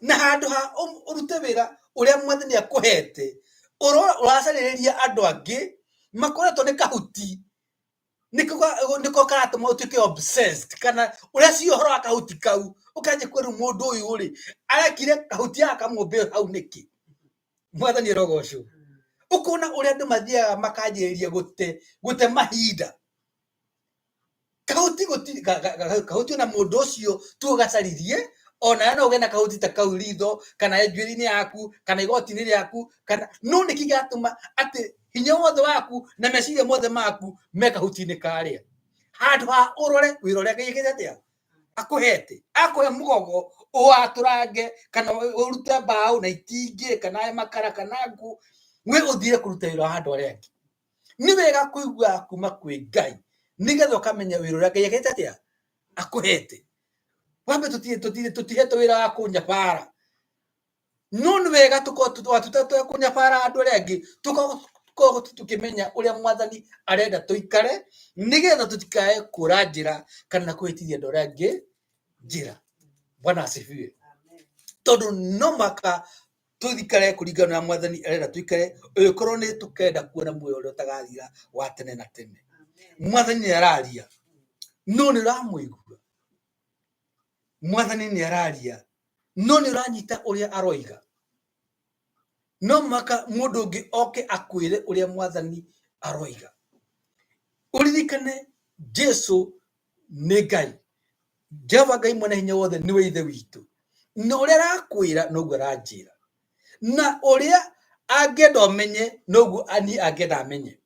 na handũ ha ũrute wĩra ũrĩa mwathani akũhete, ũracarĩrĩria andũ angĩ makoretwo nĩ kahuti, nĩko karatũma ũtuĩke obsessed, kana ũreciria ũhoro wa kahuti kau, ũkanjia kwĩra mũndũ ũyũ rĩ, arekire kahuti gaka kamũmbĩ hau nĩkĩ? Mwathani arogocwo. Ũkona ũrĩa andũ mathiaga makanjĩrĩria gũte mahinda. Kahuti gũtirĩ, kahuti ona mũndũ ũcio tu ũgacaririe, ona no ũgĩe na kahuti ta kau ritho, kana njuĩrĩ-inĩ yaku, kana igoti-inĩ rĩaku, kana no nĩkĩ gĩatũma atĩ hinya wothe waku na meciria mothe maku me kahuti-inĩ karĩa, handũ ha ũrore wĩra ũrĩa Ngai ekĩte atĩa akũhete, akũhe mũgogo ũwatũrange kana ũrute mbaũ na itingĩ kana makara kana ngũ, we ũthiĩ kũruta wĩra wa andũ arĩa angĩ. Nĩ wega kũigua kuma kwĩ Ngai nĩgetha ũkamenya wĩra ũrĩa Ngai ekĩte atĩa akũhete. Wambe tũtihetwo wĩra wa kũnyabara, no nĩ wega tũkorwo kũnyabara andũ arĩa angĩ, tũkorwo tũkĩmenya ũrĩa mwathani arenda tũikare, nĩgetha tũtikae kũra njĩra kana kũhĩtithia andũ arĩa angĩ njĩra. Bwana asifiwe. Tondũ no mũhaka tũikare kũringana na mwathani arenda tũikare, ũngĩkorwo nĩ tũkenda kuona muoyo ũrĩa ũtagathira wa tene na tene. Mwathani nĩ araria, no nĩ ũramũigua? Mwathani nĩ araria, no nĩ ũranyita ũrĩa aroiga? No mũhaka mũndũ ũngĩ oke akwĩre ũrĩa mwathani aroiga. Ũririkane Jesu nĩ Ngai, Jehova Ngai mwene hinya wothe nĩwe ithe witũ, na ũrĩa arakwĩra noguo aranjĩra, na ũrĩa angĩenda ũmenye noguo niĩ angĩenda amenye.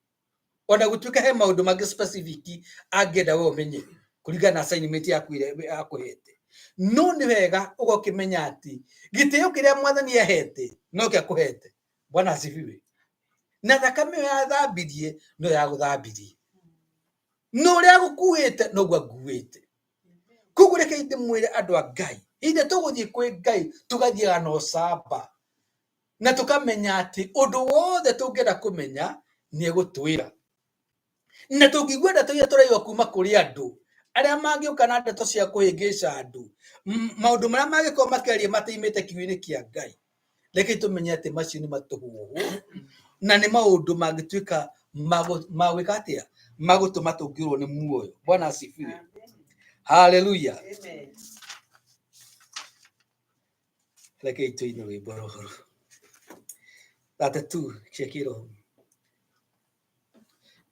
Ona gũtuĩka he maũndũ mangĩ specific angĩenda we ũmenye kũringana na assignment yaku ĩrĩa akũhete, no nĩ wega ũgokĩmenya atĩ gĩtĩo kĩrĩa mwathani ahete no kĩo akũhete. Bwana asifiwe. Na thakame ĩyo yathambirie no yagũthambirie, no ũrĩa agũkuĩte noguo anguĩte. Koguo reke ndĩmwĩre andũ a Ngai, hĩndĩ ĩrĩa tũgũthiĩ kwĩ Ngai tũgathiaga na ũcamba na tũkamenya atĩ ũndũ wothe tũngĩenda kũmenya nĩ egũtwĩra. Na tũngĩigua ndeto iria tũraigua kuma kũrĩ andũ arĩa mangĩũka na ndeto cia kũhĩngĩca andũ, maũndũ marĩa mangĩkorwo makĩaria mataimĩte kiugo-inĩ kĩa Ngai, reke tũmenye atĩ macio nĩ matũhũhũ na nĩ maũndũ mangĩtuĩka ma gwĩka atĩa, magũtũma tũngĩrwo nĩ muoyo. Bwana asifiwe. Haleluya. Reke tũine rwĩmbo rũrũ 32 cia kĩroho.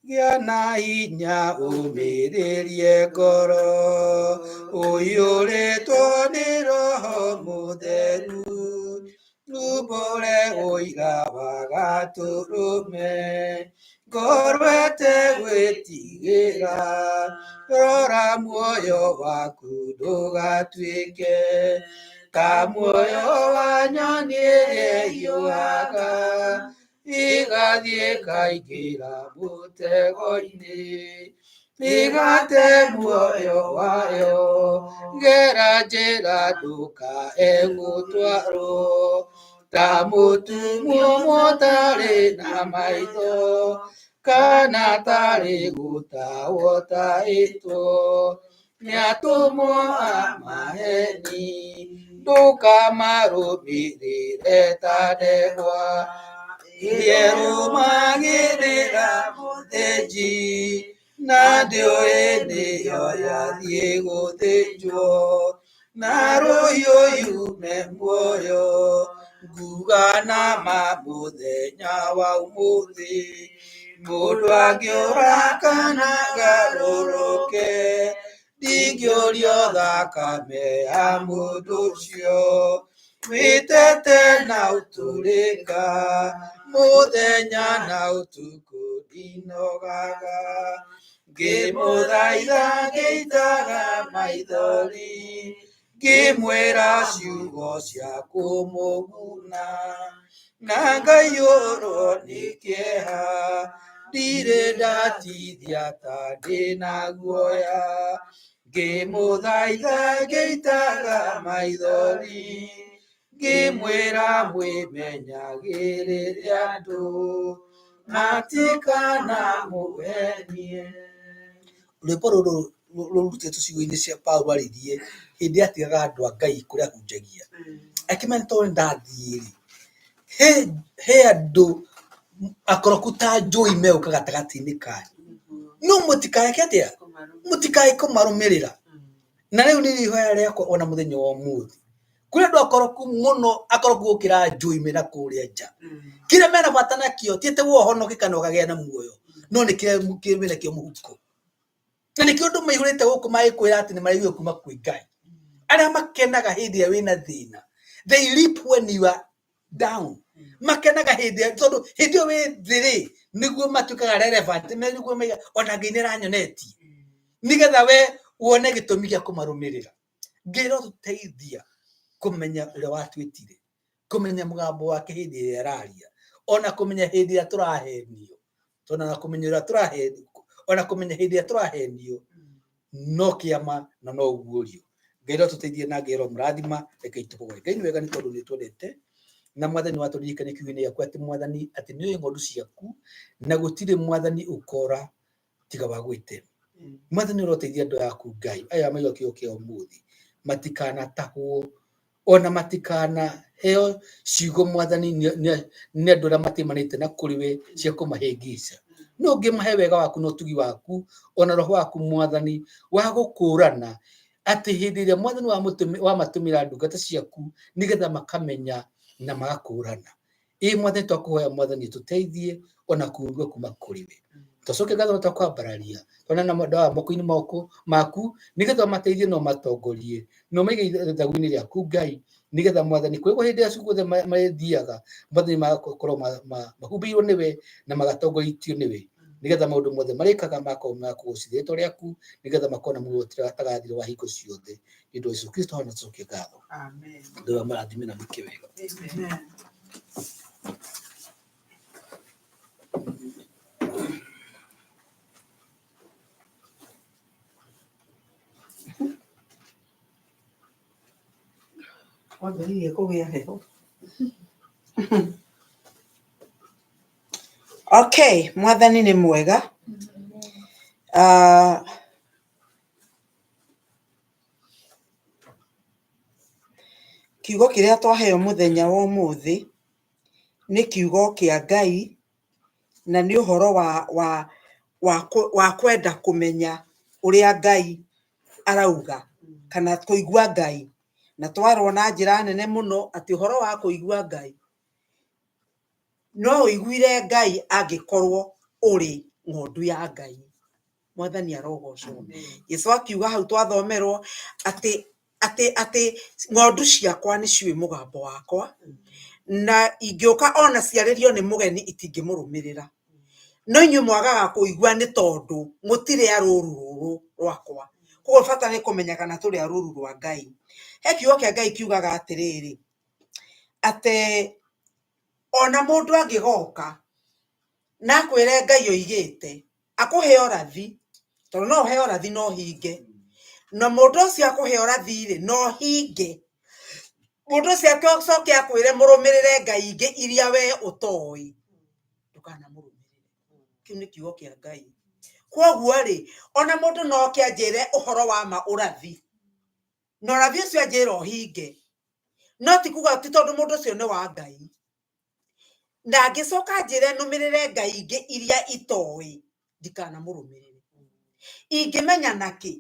Gĩa na hinya ũmĩrĩrie ngoro, ũiyũrĩtwo nĩ Roho Mũtheru, umbũre ũira wa Gatũrũme, ngoro ĩtegwĩtigĩra, rora muoyo waku ndũgatuĩke ta muoyo wa nyoni ĩrĩa ĩhiũhaga. Igathiĩ ĩkaingĩra mũtego-inĩ, ĩgate muoyo wayo, gera njĩra ndũkae gũtwarwo, ta mũtumumu ũtarĩ na maitho, kana tarĩ gũtahwo ũtahĩtwo, nĩ atũmwo a maheni, ndũkamarũmĩrĩre ta ndegwa, ĩrĩa ĩrũmagĩrĩra mũthĩnji, na ndĩũĩ nĩyo yathiĩ gũthĩnjwo, na rũhiũ yume muoyo, nguga na ma mũthenya wa ũmũthĩ, mũndũ angĩũra kana ngarũrũke, ndingĩũrio thakame ya mũndũ ũcio, wĩtete na ũtũrĩka, mũthenya na ũtukũ ndinogaga, ngĩmũthaitha ngĩitaga maithori, ngĩmwĩra ciugo cia kũmũguna, na ngaiyũrwo nĩ kĩeha, ndirĩ ndatithia ta ndĩna guoya, ngĩmũthaitha ngĩitaga maithori, ngĩmwĩra mwĩmenyagĩrĩre andũ, matikanamũhenie. Rwĩmbo rũrũ rũrutĩtwo ciugo-inĩ cia Paulo arĩrie hĩndĩ atigaga andũ a Ngai kũrĩa ahunjagia, akĩmenya tondũ ndathiĩ rĩ, he andũ akoroku ta njũi megũka gatagatĩ-inĩ kanyu, no mũtikareke atĩa, mũtikae kũmarũmĩrĩra. Na rĩu nĩ ihoya rĩakwa ona mũthenya wa ũmũthĩ, kũrĩ andũ akoroku mũno, akoroku gũkĩra njũi mena kũrĩa nja, kĩrĩa mena bata nakĩo ti atĩ we ũhonoke kana ũkagĩa na muoyo, no nĩ kĩrĩa mena kĩo mũhuko. Na nĩkĩo andũ maihũrĩte gũkũ magĩkwĩra atĩ nĩ maraigua kuma kwĩ Ngai. Arĩa makenaga hĩndĩ ĩrĩa wĩna thĩna, they leap when you are down. Makenaga hĩndĩ ĩrĩa, tondũ hĩndĩ ĩyo wĩ thĩ rĩ, nĩguo matuĩkaga relevant, nĩguo maiga ona Ngai nĩ aranyonetie, nĩgetha we wone gĩtũmi gĩa kũmarũmĩrĩra. Ngai arotũteithia kũmenya ũrĩa watwĩtire, kũmenya mũgambo wake hĩndĩ ĩrĩa araria, ona kũmenya hĩndĩ ĩrĩa tũrahenio, tondũ ona kũmenya ũrĩa tũrahenio, ona kũmenya hĩndĩ ĩrĩa tũrahenio no kĩama na no ũguũrio. Ngai arotũteithia na Ngai aromũrathima, rekei tũhoe. Ngai nĩ wega nĩ tondũ nĩ ũtwendete, na mwathani watũririkania kiugo-inĩ gĩaku atĩ mwathani atĩ nĩ ũĩ ng'ondu ciaku, na gũtirĩ mwathani ũkora tiga wa gwĩte. Mwathani ũroteithia andũ aku Ngai, aya maigua kiugo kĩa ũmũthĩ, matikanatahwo, ona matikanaheo ciugo mwathani nĩ andũ arĩa matiumanĩte na kũrĩ we cia kũmahĩngĩca. No ũngĩmahe wega waku na ũtugi waku, ona roho waku mwathani wa gũkũrana, atĩ hĩndĩ ĩrĩa mwathani wamatũmĩra ndungata ciaku nĩgetha makamenya na magakũrana. Ĩ mwathani twakũhoya mwathani tũteithie ona kũigua kuma kũrĩ we. Twacoke ngatho twakwambararia twana na mwenda wa moko-inĩ maku nĩgetha ũmateithie na ũmatongorie na ũmaige ithagu-inĩ rĩaku Ngai, nĩgetha mwathani kũrĩa hĩndĩ ĩrĩa guothe marĩthiaga mwathani magakorwo mahumbĩirwo nĩwe na magatongoretio nĩwe, nĩgetha maũndũ mothe marĩkaga makorwo ma kũgocithia rĩtwa rĩaku, nĩgetha makorwo na muoyo ũtagathira wa hingo ciothe. Nĩ ũndũ wa Jesũ Kristo hona tũcokie ngatho. Amen. Ngai amũrathime na mwĩke wega. Amen. Kwambĩrĩirie kũgĩa heho. Okay, mwathani nĩ mwega. Kiugo kĩrĩa twaheo mũthenya wa ũmũthĩ nĩ kiugo kĩa Ngai, na nĩ ũhoro wa kwenda kũmenya ũrĩa Ngai arauga, kana kũigua Ngai. Na twarwo na njĩra nene mũno atĩ ũhoro wa kũigua Ngai, no ũiguire Ngai angĩkorwo ũrĩ ng'ondu ya Ngai. Mwathani arogocwo. Jesu akiuga hau twathomerwo atĩ atĩ ng'ondu ciakwa nĩ ciũĩ mũgambo wakwa, na ingĩũka ona ciarĩrio nĩ mũgeni itingĩmũrũmĩrĩra. No inyuĩ mwagaga kũigua nĩ tondũ mũtirĩ a rũru rũrũ rwakwa. Koguo bata nĩ kũmenya kana tũrĩ a rũru rwa Ngai. He kiugo kĩa Ngai kiugaga atĩrĩrĩ, atĩ Ona mũndũ angĩgoka na akwĩre Ngai oigĩte, akũhe ũrathi, tondũ no ũhe ũrathi no ũhinge. Na mũndũ ũcio akũhe ũrathi rĩ, no ũhinge. Mũndũ ũcio acoke akwĩre mũrũmĩrĩre ngai ingĩ iria we ũtoĩ, ndũkanamũrũmĩrĩre. Kĩu nĩ kiugo kĩa Ngai. Kwoguo rĩ, ona mũndũ no oke anjĩre ũhoro wa ma ũrathi, na ũrathi ũcio anjĩra ũhinge, no ti kuga ti tondũ mũndũ ũcio nĩ wa Ngai. Na angĩcoka anjĩre nũmĩrĩre ngai ingĩ iria itoĩ, ndikanamũrũmĩrĩre. Ingĩmenya nakĩ?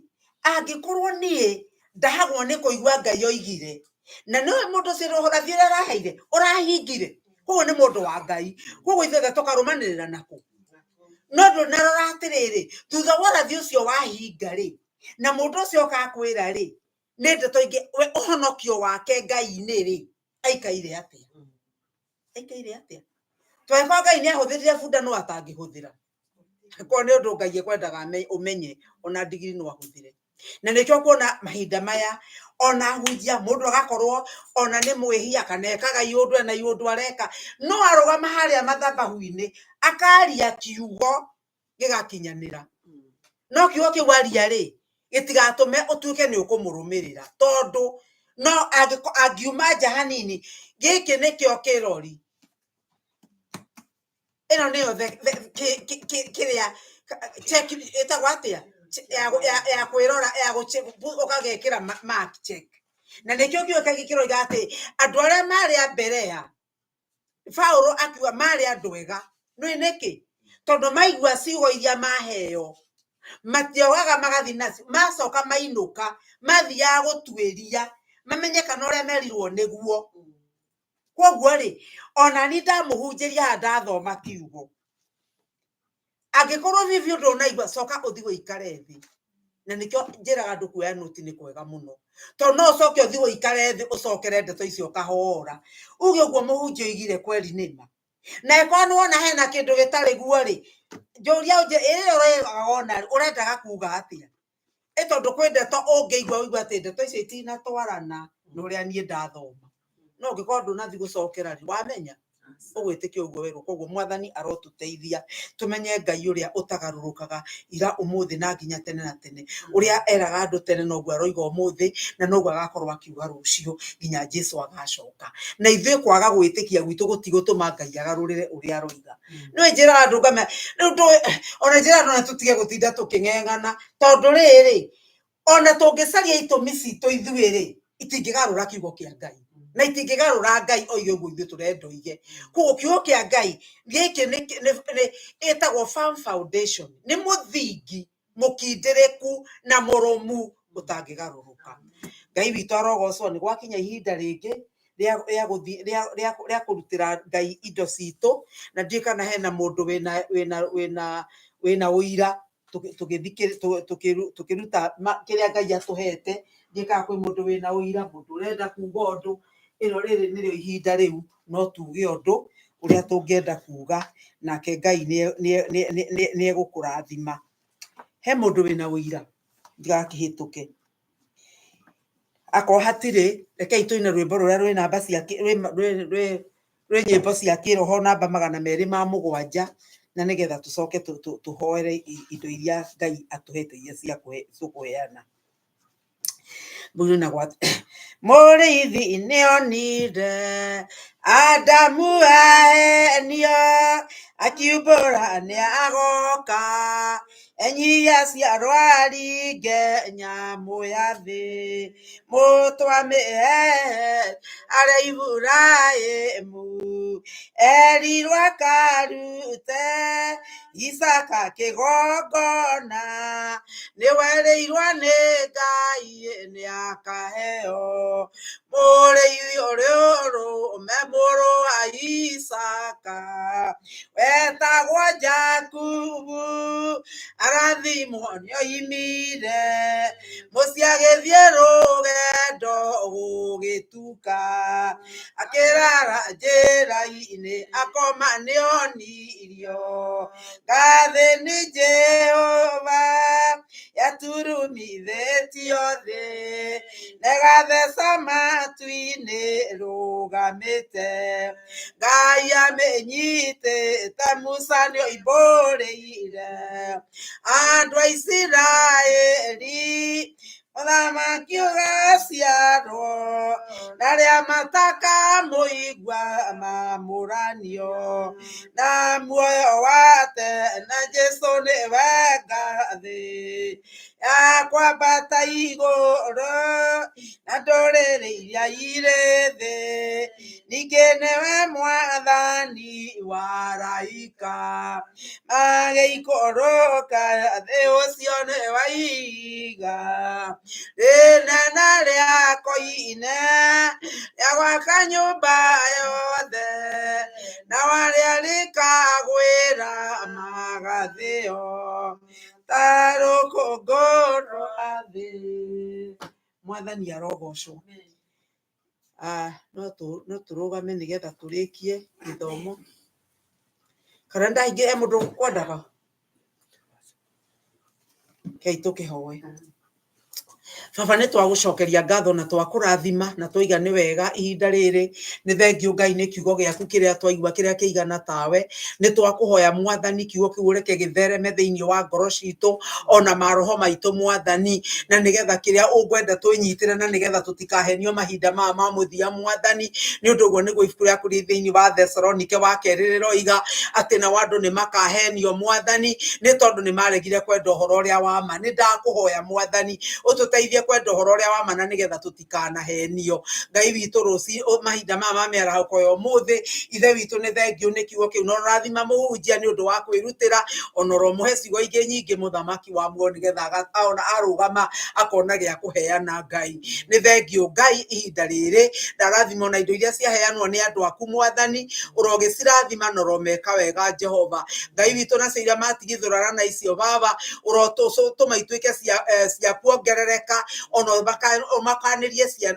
Angĩkorwo niĩ ndahagwo nĩ kũigua Ngai oigire, na nĩwe mũndũ ũcio ũrathi ũrĩa araheire ũrahingire, koguo nĩ mũndũ wa Ngai, koguo ithuothe tũkarũmanĩrĩra nakũ. No ndũnarora atĩrĩrĩ, thutha wa ũrathi ũcio wahinga rĩ, na mũndũ ũcio oka akwĩra rĩ, nĩ ndeto ingĩ, we ũhonokio wake Ngai-inĩ rĩ, aikaire atĩa? Aikaire atĩa? Twekwa Ngai nĩ ahũthĩrire bunda no atangĩhũthĩra. Korwo nĩ ũndũ Ngai ekwendaga ũmenye, ona ndigiri no ahũthĩre. Na nĩkĩo kuona mahinda maya ona hunjia mũndũ agakorwo ona nĩ mwĩhia kana ekaga iũndũ ena iũndũ areka, no arũgama harĩa mathabahu-inĩ akaria kiugo gĩgakinyanĩra. No kiugo kĩu aria rĩ, gĩtigatũme ũtuĩke nĩ ũkũmũrũmĩrĩra, tondũ no angiuma nja hanini, gĩkĩ nĩkĩo kĩrori. Ĩno nĩyo kĩrĩa check ĩtagwo atĩa? Ya kwĩrora, ya ũgagekĩra mark check. Na nĩkĩo kiugo kĩngĩ kĩroiga atĩ andũ arĩa marĩ a Berea, Paulo akiuga marĩ andũ ega. Nĩ nĩkĩ? Tondũ maigua ciugo iria maheo, matiogaga magathiĩ nacio, macoka mainũka, mathiaga gũtuĩria, mamenye kana ũrĩa merirwo nĩguo. Kwoguo rĩ, ona ni ndamũhunjĩria haha ndathoma kiugo, angĩkorwo bibi ũndũ ũnaigua, coka ũthiĩ ũikare thĩ. Na nĩkĩo njĩraga andũ kuoya noti nĩ kwega mũno, tondũ no ũcoke ũthiĩ ũikare thĩ ũcokere ndeto icio kahora, uge ũguo mũhunjia oigire kweri nĩ ma. Na ĩkorwo nĩ wona hena kĩndũ gĩtarĩ guo rĩ, njũria ĩrĩa ũregaga wona ũrendaga kuga atĩa. Ĩ tondũ kwĩ ndeto ũngĩigua ũigue atĩ ndeto icio itinatwarana na ũrĩa niĩ ndathoma. No ũngĩkorwo ndũnathiĩ gũcokera rĩ, wamenya ũgwĩtĩkia ũguo werwo. Koguo Mwathani arotũteithia tũmenye Ngai ũrĩa ũtagarũrũkaga ira ũmũthĩ na nginya tene na tene. Ũrĩa eraga andũ tene noguo aroiga ũmũthĩ, na noguo agakorwo akiuga rũciũ nginya Jesu agacoka. Na ithuĩ kwaga gwĩtĩkia gwitũ gũtigũtũma Ngai agarũrĩre ũrĩa aroiga. Nĩũĩ njĩraga andũ ngamera, rĩu ndũĩ, ona njĩraga andũ ona tũtige gũtinda tũkĩng'eng'ana, tondũ rĩrĩ, ona tũngĩcaria itũmi citũ ithuĩ rĩ, itingĩgarũra kiugo kĩa Ngai. Na itingĩgarũra Ngai oige ũguo ithuĩ tũrenda oige. Koguo kiugo kĩa Ngai gĩkĩ nĩ ĩtagwo firm foundation, nĩ mũthingi mũkindĩrĩku na mũrũmu ũtangĩgarũrũka. Ngai witũ arogocwo. Nĩ gwakinya ihinda rĩngĩ rĩa kũrutĩra Ngai indo citũ, na ndiũĩ kana hena mũndũ wĩna ũira tũkĩruta kĩrĩa Ngai atũhete. Ndiũĩ kana kwĩ mũndũ wĩna ũira, mũndũ ũrenda kuga ũndũ. Ĩno rĩrĩ nĩrĩo ihinda rĩu, no tuge ũndũ ũrĩa tũngĩenda kuga, nake Ngai nĩ egũkũrathima. He mũndũ wĩna ũira, ndigakĩhĩtũke. Akorwo hatirĩ, rekei tũine rwĩmbo rũrĩa rwĩ namba cia rwĩ nyĩmbo cia kĩroho namba 207, na nĩgetha tũcoke tũhoere indo iria Ngai atũhete iria cia tũkũheana. Mũrĩithi nĩonire Adamu ahenio, akiumbũra nĩagoka, enyihia ciarwo aringe nyamũ ya thĩ, mũtwamĩhe arĩa Iburahĩmu, erirwo akarute Isaka kĩgongona, nĩwerĩirwo nĩ Ngai nĩakaheo mũrĩithi ũrĩ ũrũme mũrũ wa Isaka, wetagwo Jakubu, arathimwo nĩoimire mũciĩ agĩthiĩ rũgendo gũkũ Gũgĩtuka akĩrara njĩra-inĩ akoma nĩonirio ngathĩ nĩ Jehova yaturumithĩtio thĩ negatheca matu-inĩ rũgamĩte Ngai amĩnyitĩte Musa nĩoimbũrĩire andũ a Isiraeli mũthamaki ũgaciarwo na arĩa matakamũigua mamũranio na muoyo wa tene Jesũ nĩwe ngathĩ ya kwambata igũrũ na ndũrĩrĩ iria irĩ thĩ ningĩ nĩwe mwathani wa araika magĩikũrũka thĩ ũcio nĩwe ihiga rĩnene rĩa koine rĩa gwaka nyũmba yothe nao arĩa rĩkagwĩra magathĩo ta rũkũngũ rwa thĩ. Mwathani arogocwo. No tũrũgame nĩgetha tũrĩkie gĩthomo kana ndaingĩ he mũndũ kwendaga kei tũkĩhoe. Baba nĩ twagũcokeria ngatho na twakũrathima na twaiga nĩ wega ihinda rĩrĩ nĩ thengiũ Ngai nĩ kiugo gĩaku kĩrĩa twaigua kĩrĩa kĩigana tawe. Nĩ twakũhoya Mwathani kiugo kĩu ũreke gĩthereme thĩinĩ wa ngoro citũ ona maroho maitũ Mwathani, na nĩgetha kĩrĩa ũngwenda twĩnyitĩre na nĩgetha tũtikahenio mahinda maya ma mũthia Mwathani. Nĩ ũndũ ũguo nĩguo ibuku rĩaku rĩ thĩinĩ wa Thesalonike wa kerĩ rĩroiga atĩ nao andũ nĩ makahenio Mwathani nĩ tondũ nĩ maregire kwenda ũhoro ũrĩa wa ma. Nĩ ndakũhoya Mwathani ũtũteithie kwenda ũhoro ũrĩa wa ma na nĩgetha tũtikanahenio. Ngai witũ rũci mahinda maya ma mĩarahũko ya ũmũthĩ, Ithe witũ nĩ thengiũ nĩ kiugo kĩu na ũrathima mũhunjia nĩ ũndũ wa kwĩrutĩra ona ũromũhe ciugo ingĩ nyingĩ mũthamaki wa muoyo nĩgetha ona arũgama akona gĩa kũheana. Ngai nĩ thengiũ Ngai ihinda rĩrĩ ndarathima ona indo iria ciaheanwo nĩ andũ aku Mwathani ũrogĩcirathima na ũromeka wega Jehova. Ngai witũ nacio iria matigithũrana na icio Baba ũrotũma ituĩke cia kuongerereka ona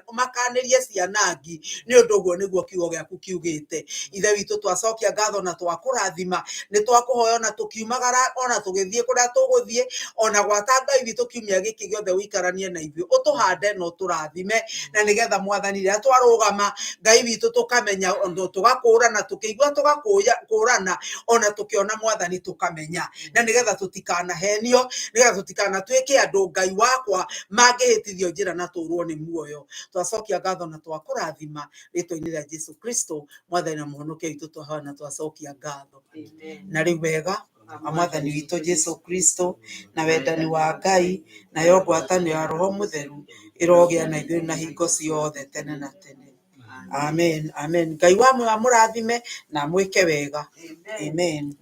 ũmakanĩrie cianangi nĩ ũndũ ũguo nĩguo kiugo gĩaku kiugĩte. Ithe witũ twacokia ngatho na twakũrathima nĩ twakũhoya ona tũkiumagara ona tũgĩthiĩ kũrĩa tũgũthiĩ ona gwata Ngai witũ kiumia gĩkĩ gĩothe ũikaranie na ithuĩ ũtũhande na ũtũrathime na nĩgetha Mwathani rĩrĩa twarũgama Ngai witũ tũkamenya ũndũ tũgakũrana tũkĩigua tũgakũrana ona tũkĩona Mwathani tũkamenya na nĩgetha tũtikanahenio nĩgetha tũtikanatuĩke andũ Ngai wakwa mangĩhĩtithio njĩra na tũrwo nĩ muoyo. Twacokia ngatho na twakũrathima rĩtwa-inĩ rĩa Jesu Kristo Mwathani na mũhonokia witũ twahoya na twacokia ngatho. Na rĩu wega wa Mwathani witũ Jesu Kristo na wendani wa Ngai nayo ngwatanĩro ya Roho Mũtheru ĩrogĩa na ithuĩ na hingo ciothe tene na tene. Amen. Amen. Ngai wa muoyo amũrathime na amwĩke wega. Amen.